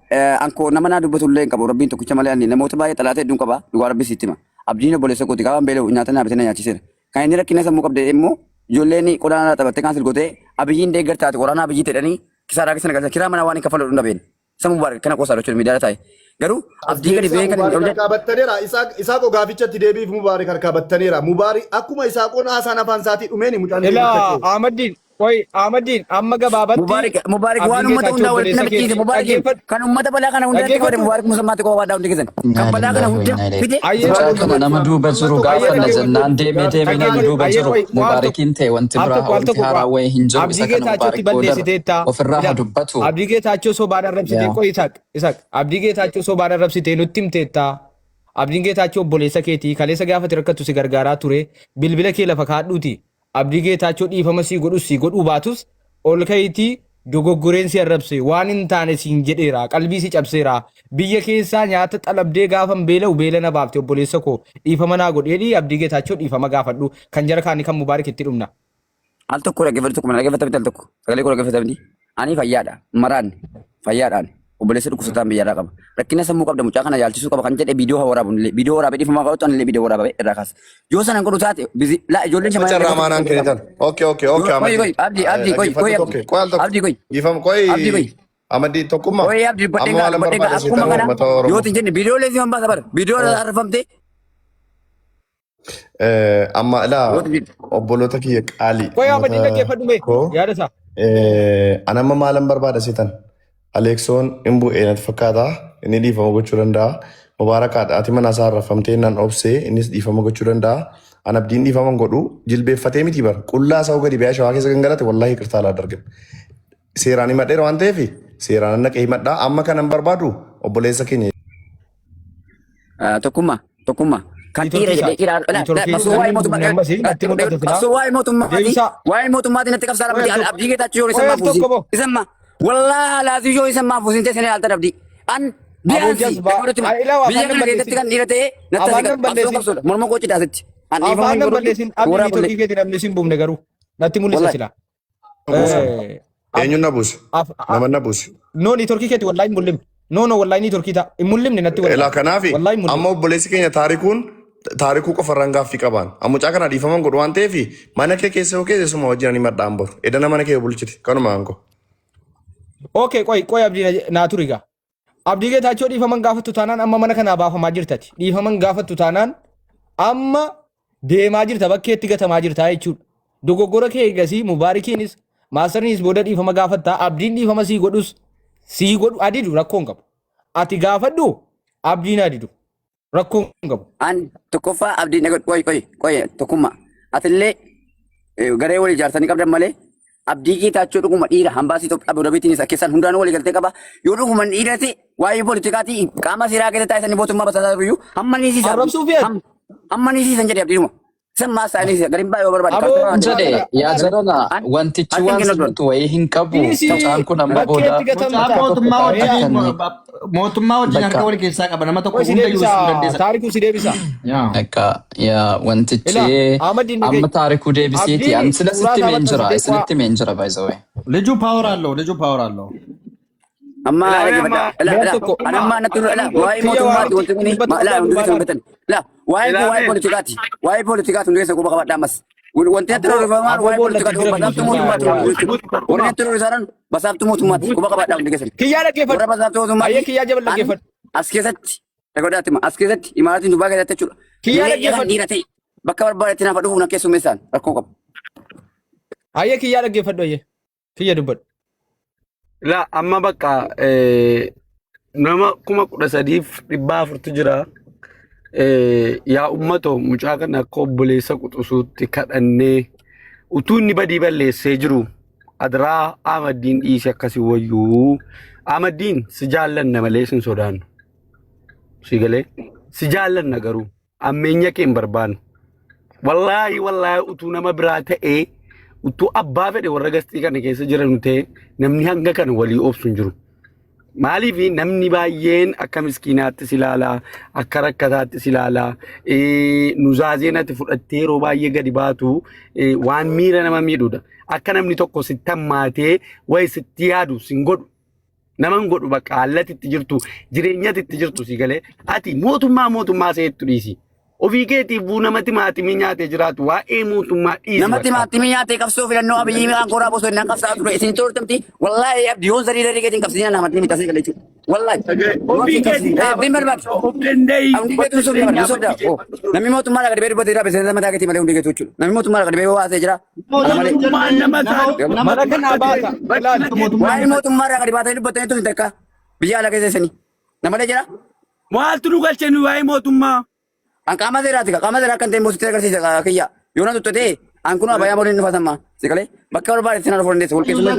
Ankoo nama naa dubbatu illee hin qabu. Rabbiin tokkicha malee ani namoota baay'ee xalaata hedduun qaba. Dhugaa Rabbi sitti hima. Abdiin obboleessa kooti gaafa beela'u nyaata naa bitee na nyaachiseera. Kan inni rakkina sammuu qabde immoo ijoolleen qodaa naa taphattee kaan silgotee Abiyyiin deeggartaati waraana Abiyyii ta'anii kisaaraa keessa na galchan. Kiraa manaa waan hin kaffalu hin dhabeen. Isa Mubaarak kana qoosaa jechuudha miidiyaa taa'e. Garuu As abdii gadi deebisaa ba'ee kan hin Mubaarik ol harkaa battaneera. Isaaqoo gaafichatti deebiif Mubaarik harkaa battaneera. Mubaarik akkuma Isaaqoon haasaan afaan isaatii dhumeeni mucaan Ilaa deebifatte. Ahmaddiin qoy Ahmaddiin amma gabaabatti Mubaarik Mubaarik waan Abdiin uummata Geetaachoo hundaa walitti obboleessa nama ciise keeti Mubaarikiin dhaggeeffadhu kan uummata balaa kana hunda itti qabate dhaggeeffadhu Mubaarik Musammaatti qofa waadhaa hundi keessan Innaa kan balaa kana lillahi wa hunda innaa ilayhi. fide Ayyee Mucaa qoy kana nama duuba Amma jiru tokko ayyee gaafanna dhaggeeffadhu jennaan deemee deemee namni dhaggeeffadhu duuba ayyee jiru qoy waan tokko Mubaarikiin ta'e wanti al biraa tokko al wanti tokko haaraa qoa wayii hin jiru Abdii isa kana Geetaachotti Mubaarik boodarra balleessiteetta ofirraa ila haa dubbatu. Abdii Geetaachoo sobaan arrabsitee Yaa. qoy Isaaq Isaaq Abdii Geetaachoo sobaan arrabsitee nutti himteetta Abdiin Geetaachoo obboleessa keetii kaleessa gaafati rakkattu si gargaaraa ture bilbila kee lafa kaadhuuti Abdii Geetaachoo dhiifama sii godhus sii godhuu baatus ol ka'iitii dogoggoreen si arrabse waan hin taane siin jedheera qalbii si cabseera biyya keessaa nyaata xalabdee gaafan beela'u beela na baafte obboleessa koo dhiifama naa godhi jedhii Abdii Geetaachoo dhiifama gaafadhu kan jara kaanii kan Mubaarik itti dhumna. Al tokko dhaggeeffadhu tokko mana dhaggeeffata miti al tokko sagalee koo dhaggeeffata miti ani fayyaadha maraan fayyaadhaan obboleessa dhukkubsataan biyyarraa qaba rakkina sammuu qabda mucaa kana yaalchisuu qaba kan jedhe viidiyoo haa waraabu illee viidiyoo waraabee dhiifama qabu anillee viidiyoo waraabee irraa kaasa yoo sana hin godhu taate bizi laa ijoolleen Amma shamarran carraa illee maanaan kennitan. Okay, okay, okay, qoy Amadii. qoy abdii abdii qoy qoy Dhaggeeffadhu abdii tokko. Qoy al tokko. abdii qoy Dhiifama qoy abdii qoy Amadii tokkummaa. qoy abdii dubbadhee Amma gaa maalan dubbadhee gaa barbaada akkuma seetan kana uummata yoo Oromoo. tin jenne viidiyoo leesii man baasa bara viidiyoo arfamte Amma ilaa yoo tin jenne obboloota kiyya qaalii Qoy Ahmadiin uummata dhaggeeffadhu mee koo. yaada isaa. An amma maalan barbaada seetan? Aleeksoon hin bu'ee natti fakkaata. Inni dhiifama gochuu danda'a. Mubaarakaadha. Ati mana isaa rafamtee nan obsee innis dhiifama gochuu danda'a. An abdiin dhiifama hin godhu. Jilbeeffatee miti bara. Qullaa isaa gadi ba'ee shawaa keessa gangalate wallaahi qirtaa laa dargin. Seeraan himadheera waan ta'eef seeraan naqee himadha. Amma kanan barbaadu obboleessa keenya Tokkummaa tokkummaa kan Niitoorkii dhiira isaa jedhee dhiira la niitoorkii qabsoo namni waa'ee hin mootummaa buufne ammas natti mul'ata silaa. qabsoo waa'ee mootummaatii Deebisaa. waa'ee mootummaatii natti qabsaa Qoy dhabdi al tokko abdii geetaachuu yoo qoy isan al maa fuusin tokko boo. isan maa wallaahi laazii yoo isan maa fuusin teessanii alta dhabdi an Aboo biyaansi jazbaa. dhaggeeffadhutti Ay ilaa biyya afaan nan kana keessatti balleessin. kan dhiira ta'ee natti Afaan asii nan qabsoon balleessin. qabsoodha morma koo cidaasitti an dhiifama Afaan hin nan godhu balleessin. Abdii warraa niitoorkii bullee keetii namni sin buufne garuu natti mul'isa wallaahi silaa. Buusa. Eh, ab- Eenyuun na buuse? af- a- Nama na buuse. No niitoorkii keeti wallaahi hin mul'ifne. No no wallaahi niitoorkii ta'a. Hin mul'ifne natti Elaa wallaahi. kanaafi Wallaahi hin mul'ifne. amma obboleessi keenya taarikuun taarikuu qofarraan gaaffii qabaan. Amma mucaa kana dhiifaman godhu waan ta'eef mana kee keessa yoo keessa suma wajjin ani madhaan boru. Edana mana kee bulchite kanuma aangoo. Okay qoy qoy abdii naa turi gaa. Abdii Geetaachoo dhiifaman gaafattu taanaan amma mana kanaa baafamaa jirtati. Dhiifaman gaafattu taanaan amma deemaa jirta bakkeetti gatamaa jirta jechuudha. Dogoggora kee eegasii Mubaarikiinis maastarniis booda dhiifama gaafattaa abdiin dhiifama sii godhus sii godhu adidu rakkoo hin qabu. Ati gaafadhu abdiin adidu rakkoo hin qabu. An tokkoffaa abdiin dhaga qoy qoy qoy tokkummaa. Atillee garee walii ijaarsanii qabdan malee abdii geetaachoo dhuguma dhiira hambaasii Itoophiyaa Abu Dhabiitiin isa keessaan hundaanuu walii galtee qaba. Yoo dhuguma dhiira ta'e waa'ee politikaatii qaama seeraa keessa taa'isanii mootummaa basaasaa jiru hamma ni siisan Arrabsuu fi ati. hamma ni siisan jedhe abdiidhuma. Isan maas ta'anii gariin baay'ee yoo barbaade Aboo kaartaa Hin jedhe kana yaa jarana An wantichi harka hin waan kennu duran. sirriitu wayii hin qabu Dhiisii mucaan kun amma booda bakkeetti Mucaan gatamta. tokko mootummaa tokko wajjin akka inni mootummaa wajjin harka bakka wal keessaa qaba. Nama tokko Qoy si hunda iyyuu deebisa ibsuu dandeessa. taarikuu si deebisa. Yaa. Akka yaa wantichi Ilaa Ahmad amma Dhagay. taarikuu deebisiiti Abdiin an sila suuraa sitti isaa meen jira maxxansitee waa isinitti meen jira by the way. Liju power አለው ልጁ ፓወር አለው። Amma Ilaamee dhaggeeffadha. amma Ilaa Mee al ilaa tokko ani amma natti ilaa waa'ee kiyya waa mootummaati wanti kuni dubbatu ilaa qabdaa hundi keessan duubaadhaan. hubattan. Ilaa waa'ee kun waa'ee ilaamee poolitikaati. Waa'ee poolitikaati hundi keessan quba qabadha ammas. Wanti natti Aboo rorrifamaan aboo waa'ee boollatti poolitikaati jira basaaftuu biyya mootummaati waa. jechuudha. Warri natti rorrisaaran basaaftuu mootummaati quba qabadha hundi keessan. Kiyyaa Warra dhaggeeffadhu. basaaftuu Ayyee mootummaati kiyyaa jabal an dhaggeeffadhu. as keessatti dhagodhaatti as keessatti imaaraatiin Dubaay keessatti jechuudha. Kiyyaa Mee kan dhaggeeffadhu. dhiira ta'e bakka barbaadetti naaf dhufuuf na keessummeessaan rakkoo qabu. Ayyee kiyyaa dhaggeeffadhu ayyee. Kiyya dubbadhu. La amma bakka nama 13,400tu jira. Yaa uummatoo mucaa kana akka obboleessa quxisuutti kadhannee utuu inni badii balleessee jiru adiraa Ahmaddiin dhiise akkasii wayyuu. Ahmaddiin si jaallanna malee sin sodaannu. Si galee si jaallanna garuu ammeenya kee hin barbaannu. Wallaahi wallaahi utuu nama biraa ta'ee utuu abbaa fedhe warra gastii kana keessa jiran ta'e namni hanga kana walii obsu hin jiru. Maaliif namni baay'een akka miskiinaatti si ilaalaa, akka rakkataatti si ilaalaa, nuzaazeen ati fudhattee yeroo baay'ee gadi baatu waan miira nama miidhudha. Akka namni tokko sitti hammaatee wayi sitti yaadu sin godhu. Naman godhu bakka haallati itti jirtu jireenyati itti jirtu si galee ati mootummaa mootummaa seettu dhiisi. Ofii keetiif buu namatti maatimii nyaatee jiraatu waa'ee mootummaa dhiisi Namatti bakka. maatimii nyaatee qabsoo filannoo abiyyi mi'aan koraa bosoo innaan qabsaa ture isin turtamti wallaahi abdi yoon zarii zarii keetiin qabsiisina namatti miti asii galee jechuudha. Wallaahi. Yoon Ofii si keetii qabsiisina. Abdiin dhaabadhu barbaadu. of danda'ii Hundi bakka keetu sobda jireenyaa barbaadu sobda. bakki Namni mootummaa gadi ba'ee dubbatee jira miseensa mataa keetii malee hundi keetu jechuudha. Namni mootummaa gadi ba'ee waasee jira. Ana malee. Mootummaan nama Nama Mana kanaa baata. Ilaali. mootummaa Waa'ee mootummaa irraa gadi baatanii dubbatanii tun takka biyya alaa keessa isanii. Namalee jira. Maaltu nu galchee nu waa'ee mootummaa? An qaama seeraati qaama seeraa kan ta'e mootitti agarsiisa kiyya. Yoo na tuttatee an kun abayyaa mooliin dhufatamma. Si galee bakka barbaade sinaa dhufuu dandeessa. Walqeessummaa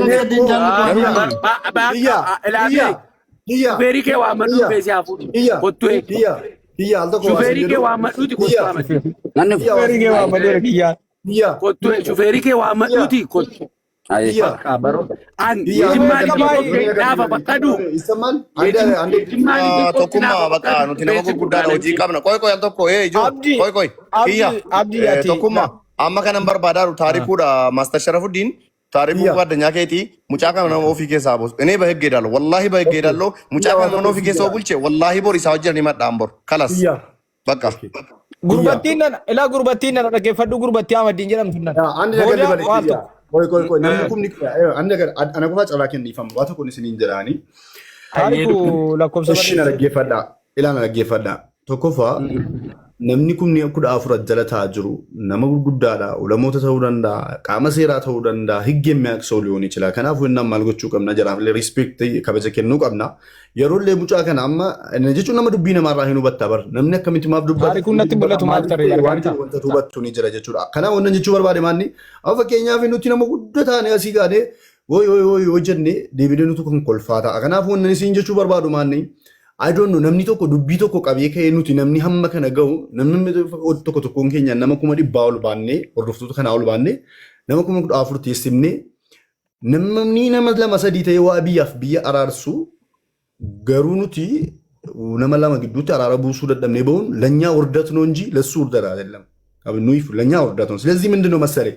Kiyya, kiyya, kiyya, Shufeerii kee waammadhu kiyya, dhufee si haa fuudhu. kiyya, Kottu ee. kiyya, kiyya, al tokko waa sin Shufeerii kee jedhu. waammadhuuti kottu Kiyya, waammadhu. Nan dhufu. kiyya waa Shufeerii sin kee jedhu. waammadhu kiyyaa. Kiyya, Kottu ee. Shufeerii kee waammadhuuti kottu. Aye. kiyya, An kiyya, የጅማ al ልጅ tokko qophee naafa baqqadu Isamman, ande, ande, የጅማ ልጅ qophee Tokkummaa naafa bakka baqqadu nuti nama dhufee si gurguddaadha hojii fuudhaa qabna. Qoy qoy al tokko ee ijoo Abdi qoy qoy kiyya Abdi Abdi ati tokkummaa amma kanan barbaadaaru taarikuudha Maaster Sharafuddin taarikuu kiyya. ጓደኛ keetii mucaa kana nama ofii keessaa boosu. Inni bahee geedalo wallaahi bahee Okay. geedalo mucaa Kiyya waa kana mana tokko ofii sin keessa jedha. bulche wallaahi bor isaa hojii ni madhaan bor kalas Kiyya. bakka. Okay. Kiyya. Gurbattiin nana ilaa gurbattiin nana dhaggeeffadhu gurbattii Ahmadiin jedhamtu nana. Andi nagar Booda dabale waan kiyya. tokko. Qoy qoy qoy namni kumni andi nagar ana qofaa carraa kenniifama waa tokko isiniin jedhaani. Taariku lakkoofsa Ishi na barreesse. dhaggeeffadhaa. Ilaa na dhaggeeffadhaa. Tokkoffaa namni kumni 14 jala taa'aa jiru nama gurguddaadha. Ulamoota ta'uu danda'a. Qaama seeraa ta'uu danda'a. Higgi የሚያውቅ ሊሆን ይችላል. Kanaafuu innaan maal gochuu qabna jaraaf illee respect kabaja kennuu qabna. Yeroo illee mucaa kana amma inni jechuun nama dubbii namaarraa hin hubatta bar. Namni akkamitti maaf dubbata? Taarikuun natti mul'atu maal Maaliif tarree ta'e waan argaata? jedhu wanta hubattu ni jira jechuudha. Kanaaf wannan jechuu barbaade maanni amma fakkeenyaaf nuti nama guddaa taane asii kaanee woy woy woy woy jennee deebinee nutu kan kolfaa ta'a. Kanaaf wannan isin jechuu barbaadu maanni I don't know namni tokko dubbii tokko qabee ka'ee nuti namni hamma kana gahu namni tokko tokkoon keenya nama 100,000 ol baannee hordoftoota kanaa ol baannee nama 14,000 teessifnee namni nama lama sadii ta'ee waa biyyaaf biyya araarsu garuu nuti nama lama gidduutti araara buusuu dadhabnee bahuun ለእኛ ውርደት ነው እንጂ ለሱ ውርደት አይደለም። ኑይፍ ለእኛ ውርደት ነው። ስለዚህ ምንድን ነው መሰለኝ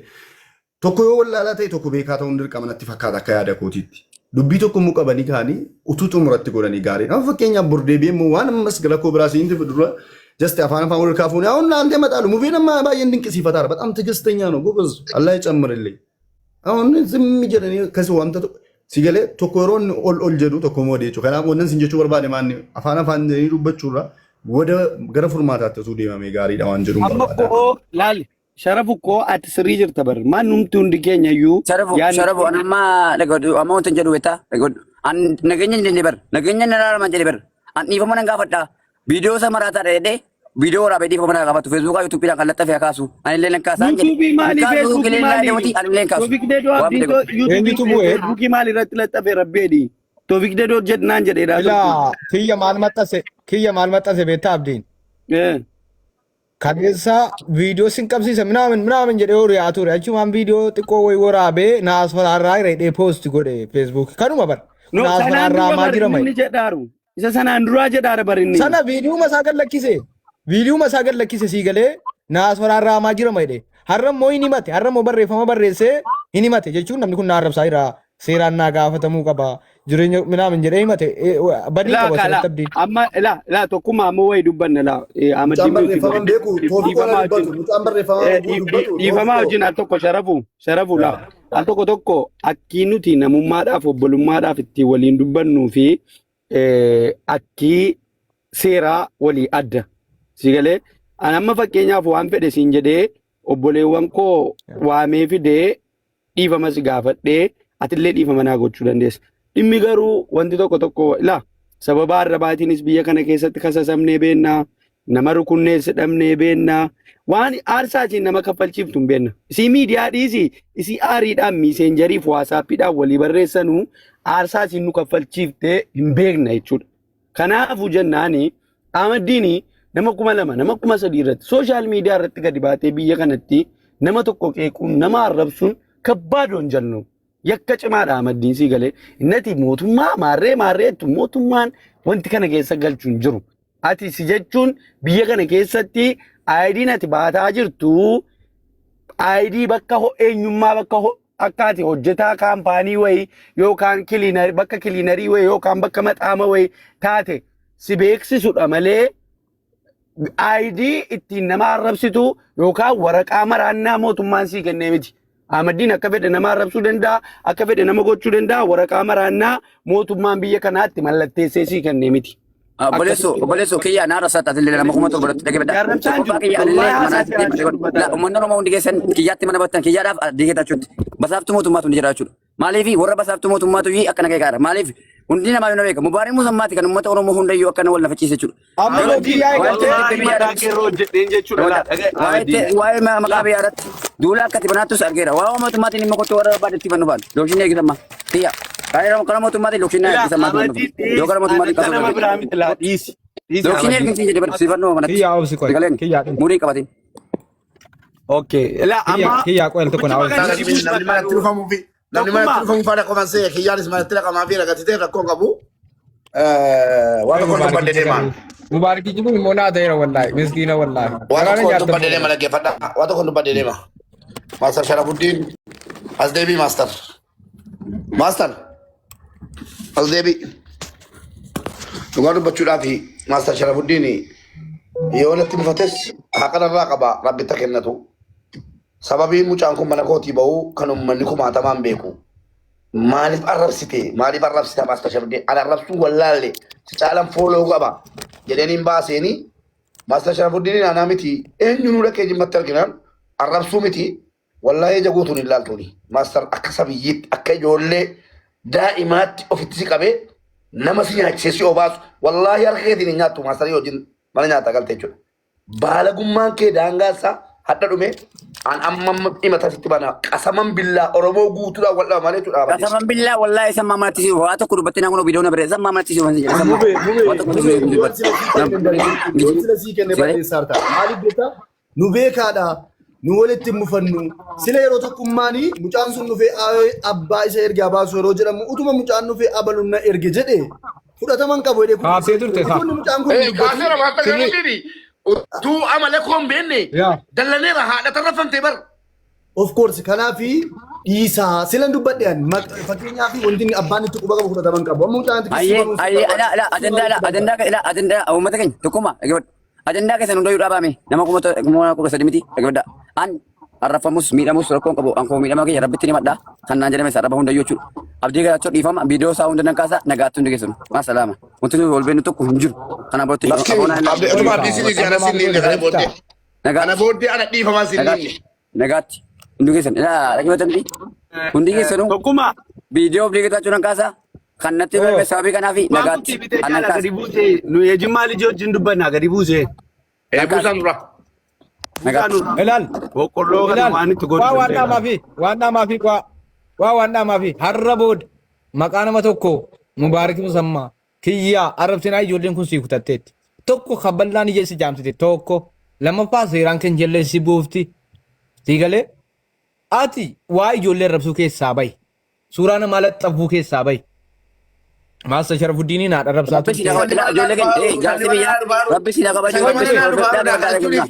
tokko yoo wallaalaa ta'e tokko beekaa ta'uun dirqama natti fakkaata akka yaada kootiitti. Dubbii tokko immoo qabanii kaanii utuu xumuratti godhanii gaariidha. Amma fakkeenyaaf bor deebi'ee immoo waan ammas rakkoo biraa siinti dura just afaan afaan wal kaafuun አሁን አንተ ይመጣሉ ሙቤን ባየን ድንቅሲፈታር በጣም ትዕግስተኛ ነው ጎበዝ፣ አላህ ይጨምርልኝ። አሁን ዝም jedhanii akkasii wanta si galee tokko yeroo inni ol ol jedhu tokko immoo jechuudha. Kanaaf wannan sin jechuu barbaade maanni afaan afaan jedhanii dubbachuurra wada gara furmaataatti osoo deemamee gaariidha waan jedhuun Amma barbaada. koo laali sharafu koo ati sirrii jirta bar maan numti hundi keenya iyyuu Sharafu yaadni sharafu an amma dhagadhu amma wanta hin jedhu beektaa dhagadhu an nageenya hin jenne bar nageenya hin araaraman jedhe bar an dhiifama nan gaafadha viidiyoo isa maraataadha jedhee viidiyoo waraabee dhiifama nan gaafatu feesbuukaa yuutuubiidhaan kan laxxafee kaasu ani illee nan kaasaa hin jedhe yuutuubii hin maali kaasu feesbuukii qilee maali deemti ani illee hin kaasu Toofiq Dedoo waan abdiin fedhe godhu. Eenyutu yuutuubii bu'e? feesbuukii maali irratti laxxafe rabbeedhi Toofiq Dedoo jedhnaan jedheedha Ilaa tokko. kiyya maal maxxanse kiyya maal maxxanse beektaa abdiin. Kaleessa viidiyoo sin qabsiisa minaamin minaamin jedhee horiyaa ture achumaan viidiyoo xiqqoo wayii waraabee naas faraarraa jedhee post godhe feesbuuk kanuma bar No naas sanaan faraarraa dura maa bar jira inni mayi. jedhaaru isa sanaan duraa jedhaara bar inni. Sana viidiyoo isaa gad lakkise viidiyoo isaa gad lakkise sii galee naas faraarraa maa jira mayi har'a immoo hin himate har'a immoo barreeffama barreessee hin himate jechuun namni kun na arrabsaa jira seeraan naa gaafatamuu qaba jireenya minaamin jedhee himate badii Ilaa qaba kala asirratti abdiin. amma ilaa ilaa tokkummaa ammoo wayi dubbanna ilaa Mucaan amaddiin nuti barreeffama hin beeku toofiqoo na dhiifamaa dubbatu wajjin mucaan barreeffama oguu dubbatu dhiifamaa toofiqoo. wajjin al tokko sharafu sharafu laa al tokko tokko akkii nuti namummaadhaaf obbolummaadhaaf itti waliin dubbannuu fi akkii seeraa walii adda si galee an amma fakkeenyaaf waan fedhe siin jedhee obboleewwan koo waamee fidee dhiifama si gaafadhee atillee dhiifama naa gochuu dandeessa. Dhimmi garuu wanti tokko tokko ilaa sababa arrabaatiinis biyya kana keessatti kasasamnee beennaa nama rukunnees dhabnee beennaa waan aarsaatiin nama kaffalchiiftu hin beenna. Isii miidiyaa dhiisii isii aariidhaan miiseenjariif waasaappiidhaan walii barreessanuu aarsaatiin nu kaffalchiiftee hin beekna jechuudha. Kanaafuu jennaani Ahmaddiin nama 2,000 nama 3,000 irratti social media irratti gadi baatee biyya kanatti nama tokko qeequun nama arrabsuun kabbaadoon jennu yakka cimaadha Ahmaddiin sii galee innati mootummaa maarree maarreettu mootummaan wanti kana keessa galchu hin jiru. Ati si jechuun biyya kana keessatti aayidiin ati baataa jirtu aayidii bakka eenyummaa bakka Akka ati hojjetaa kaampaanii wayii yookaan cleaner bakka cleanerii wayii yookaan bakka maxaama wayii taate si beeksisudha malee ID ittiin nama arrabsitu yookaan waraqaa maraannaa mootummaan sii kennee miti. Ahmaddiin akka fedhe nama arrabsuu danda'a, akka fedhe nama gochuu danda'a, waraqaa maraannaa mootummaan biyya kanaatti mallatteessee sii kennee miti. Obboleessoo obboleessoo kiyyaa naa rasaa taatellee nama 7,000 irratti dhaggeeffadha. Arrabsaan Tokkoffaa jiru. kiyya anillee Wallahi mana haasaa siyaasa dubbataa. Uummanni Oromoo hundi keessan kiyyaatti mana battan kiyyaadhaaf addii jechuutti. Basaaftuu mootummaatu ni jira jechuudha. Maaliif warra basaaftuu mootummaatu iyyuu akkana keekaadha. Maaliif hundi namaa yoo beeka. Mubaarik Musammaati kan uummata Oromoo hundayyuu akkana wal nafachiise jechuudha. Amma Garuu kiyyaa eegaltee waa'ee Wallahi mataa keerra hojjedheen jechuudha laa dhagaye Ahmaddiin. Waa'ee maqaa biyyaa irratti duula akka tibanaattus argeera. Waa'ee mootummaatiin dhimma kottu warra barbaadetti fannu baanu. Lookshinni eegisamma. Kiyya. Karaa karaa mootummaatiin lookshinni Ilaa eegisammaa Ahmaddiin yoo dhiisi karaa mootummaatiin anatti qabsoo nama biraa miti laa dhiisi. Dhiisi Lookshinni Ahmaddiin. eegisamsi jedhe barsiifannoo manatti. Kiyyaa obsi qoy. Sagaleen Kiyyaa murii qabatin. Okay. Ilaa kiyyaa amma kiyyaa qoy al tokko naa dubbichuma obsi. kan si buusu Namni manatti barbaadu dhufamuu fi namni manatti tokkummaa. dhufamuu faana qoman see kiyyaanis manatti dhaqamaa fi ragatitee rakkoon qabu. Waa Qoy tokkoon dubbadde Mubaarakichi deemaa. garuu. Mubaarakichi kun immoo naa ta'eera wallaahi. Miskiina wallaahi. Waa Garaa na tokkoon nyaattan dubbadde deema fuula. dhaggeeffadha. Waa tokkoon dubbadde deema. Maastar Sharafuddin as deebii maastar. Maastar as deebii. Dhugaa dubbachuudhaaf Maastar Sharafuddin yoo natti mufates haqa narraa qaba rabbi itti kennatu. Sababiin mucaan kun mana kootii ba'uu kan uummanni kumaatamaan beeku. Maaliif arrabsite? Maaliif arrabsita Maastar Sharafuddin? Ani arrabsuu wallaalle si caalan fooloo qaba jedhanii hin baaseeni. Maastar Sharafuddin anaa miti eenyu nu dhaqee jimmatti arginaan arrabsuu miti. Wallaahi ija guutuun hin laaltuuni. Maastar akka sabiyyiitti akka ijoollee daa'imaatti ofitti si qabee nama si nyaachisee si obaasu wallaahi harka keetiin hin nyaattu maastarii wajjin mana nyaataa galte jechuudha. Baalagummaan kee daangaa isaa hadha dhume an amma amma himata sitti bana qasaman billaa Oromoo guutuudhaan wal dhaba malee jechuudha. Qasaman billaa wallaahi isa manatti si waa tokko dubbatte naa kun viidiyoo na bira isa manatti si waan jedhe Mubee, mubee, waa tokko mubee, dubbatte. yoon sila sii kenne balleessaa, yoon sila sii kenne balleessaa ta'a. Maaliif beektaa? Nu beekaadha. Nu walitti hin mufannu. Sila yeroo tokkummaanii mucaan sun dhufee abbaa isa ergaa baasu yeroo jedhamu utuma mucaan dhufee abaluun na erge jedhe fudhataman qabu jedhee kun Kaasee turte isaa. utuu inni mucaan kun hin dubbatin Kaaseera Maastar Sirrii. Sharafuddin utuu amala koo hin beekne Yaa. dallaneera haadha tarrafamtee bar. Of course kanaafi dhiisaa silan dubbadhe ani fakkeenyaaf wanti inni abbaan itti quba qabu fudhataman qabu. Amma mucaan itti Ayyee ayyee ala ala ajandaa ala ajandaa ala ajandaa uummata keenya tokkummaa dhaggeeffadhu. Ajandaa keessan hundayyuu dhaabame nama 13,000 miti dhaggeeffadha. An arraffamus miidhamus rakkoon qabu an koo miidhama kiyya rabbitti ni madha kan naan jedhame arraba hundayyuu jechuudha. Abdii garaachoo dhiifama viidiyoo isaa hunda nan kaasa nagaatti hundi keessanu. Maasalaama. Wanti nuyi wal beeknu tokko hin jiru. Kanaan booddee Lakki aboonaa hin abdii utuma abdii si dhiise ana sin dhiifne kana booddee. Kana nagaatti booddee ana dhiifamaa sin nagaatti dhiifne. nagaatti hundi keessan ilaa dhaggeeffatan miti. Hundi keessanuu Tokkummaa. viidiyoo abdii garaachoo nan kaasa kan natti Oo. darbe sababii kanaaf Waan nagaatti kutti bitee annan jaala kaasa. gadi buuse nu ejimmaa lijii wajjin dubbannaa gadi buuse. Ee buusaan dura. Nagaatti. Ilaal. Boqqolloo kana Ilaal. waan itti Waa godhu waan dandeenya. dhaamaa fi waan dhaamaa fi waa waa waan dhaamaa fi har'a booda maqaa nama tokko Mubaarak Musammaa kiyyaa arrabsinaa ijoolleen kun sii kutatteetti. Tokko kaballaan ija si jaamsite tokko lammaffaa seeraan kan jallee si buufti. Sii galee ati waa ijoollee arrabsuu keessaa bahi. Suuraa namaa laxxafuu keessaa bahi. Maasta Sharafuddiiniin haadha arrabsaa Rabbi si turte. haa kabaju ijoollee keenya jaarsi biyyaa rabbi si haa kabaju rabbi si haa kabaju la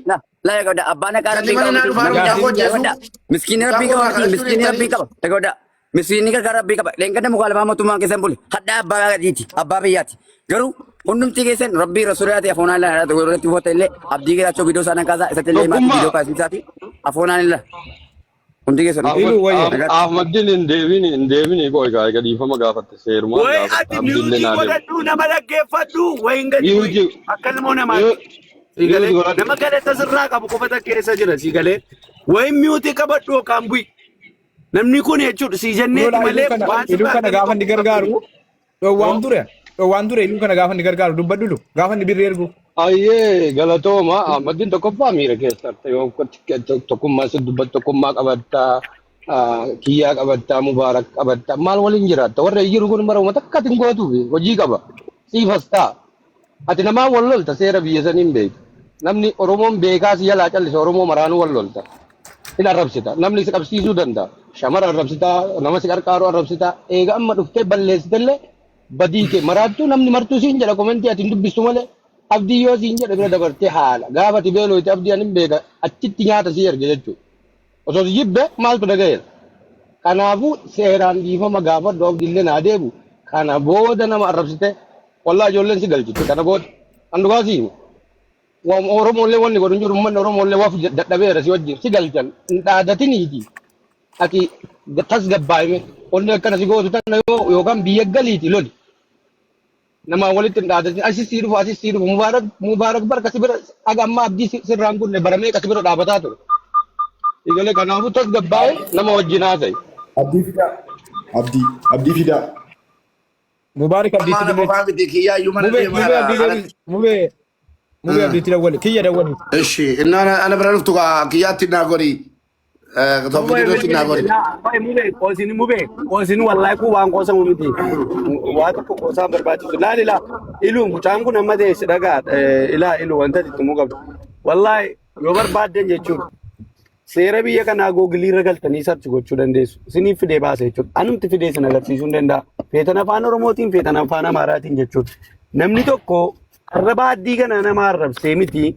la la eeggadha abbaan haqaa rabbii qaba miskiinni rabbii qaba miskiinni rabbii qaba eeggadha miskiinni gargaara rabbii qaba leenqadda muka lamaa mootummaan keessan bule hadhaa abbaa gadiiti abbaa biyyaati garuu hundumti keessan rabbii rasuulaati afoonaan ilaa irratti irratti uffata illee abdii giraachoo viidiyoo isaa nan kaasaa isatti illee himaati viidiyoo kaasisaati afoonaan ilaa hundi keessan Iluu wayya. nagaatti. Ahmaddiin hin deebini hin deebini qoy gaa egaa dhiifama gaafatte seerumaan Way gaafatte ati abdiillee miyuutii naa deemu. godhadhu nama dhaggeeffadhu way hin gadi bu'i. Miyuutii Akka ilmoo namaatti. Sii galee miyuutii godhadhu. nama galata sirraa qabu qofa keessa jira sii galee. Way miyuutii qabadhu yookaan bu'i. Namni kun jechuudha sii jenneeti Iluu malee kana waan iluu sirraa kana gadi gaafa inni tokko gargaaru qabdu. dhowwaan ture dhowwaan ture iluu kana gaafa inni gargaaru dubbadhu lu gaafa inni birrii ergu. Ayyee galatooma Ahmaddiin tokkoffaa miira keessa yoo tokkummaa si dubbattu tokkummaa qabattaa kiyyaa qabattaa mubaarak qabattaa maal waliin jiraatta warra jiru kun bara uummata akka atin gootuufi hojii qaba siifas ta'a ati namaa wal lolta seera biyya saniin beektu namni Oromoon beekaa si jalaa callisa Oromoo maraanuu wal lolta hin arrabsita namni si qabsiisuu danda'a shamara arrabsitaa nama si qarqaaru arrabsitaa eega amma dhuftee balleessitellee badii kee maraattuu namni martuu siin jedha komentii ati hin dubbistu malee abdii yoo siin jedhe bira dabartee haala gaafa ati beelooyte abdii ani hin beeka achitti nyaata sii erge jechuudha osoo si jibbe maaltu dhagayeera Kanaafuu seeraan dhiifama gaafadhu abdiillee naa deebu. Kana booda nama arrabsite wallaahi ijoolleen si galchite kana booda. An dhugaa si hima. Oromoollee wanni godhu hin jiru uummanni Oromoollee waaf dadhabeera si wajjin si galchan hin dhaadatiniiti. Ati tasgabbaa'ime onni akkana si gootu tana yoo yookaan biyya galiiti loli. Namaa walitti hin dhaadatin asis sii dhufu asis sii dhufu mubaarak mubaarak barka si bira haga ammaa abdii sirraan kunne bara meeqa si bira dhaabataa ture. Ijoollee kanaafuu tasgabbaa'e nama wajjin haasa'i. Abdii fidaa. Abdii. Abdii fidaa. Mubaarik abdiitti Amaana bilbili. qofaa miti kiyyaa iyyuu mana Mubee mubee deemaadha. abdii deebi mubee mubee abdiitti dawwali kiyya dawwali. Ishi inni ana bira dhuftu kiyyaatti naa godhi. Tokko jirutti naa godhi. Mubee qoosin mubee qoosin wallahi kun waan qoosamu miti. Waa tokko qoosaan barbaachisu. Laali ilaa ilu mucaan kun amma ta'e si dhagaa ilaa ilu wanta itti himuu qabdu. Wallahi yoo barbaaddan jechuudha. Seera biyya kanaa googilii irra galtanii sarchi gochuu dandeessu. Isiniif fidee baasa jechuudha. Anumti fidee isin agarsiisuu hin danda'a. Feetan afaan Oromootiin feetan afaan Amaaraatiin jechuudha. Namni tokko arraba addii kana nama arrabsee miti.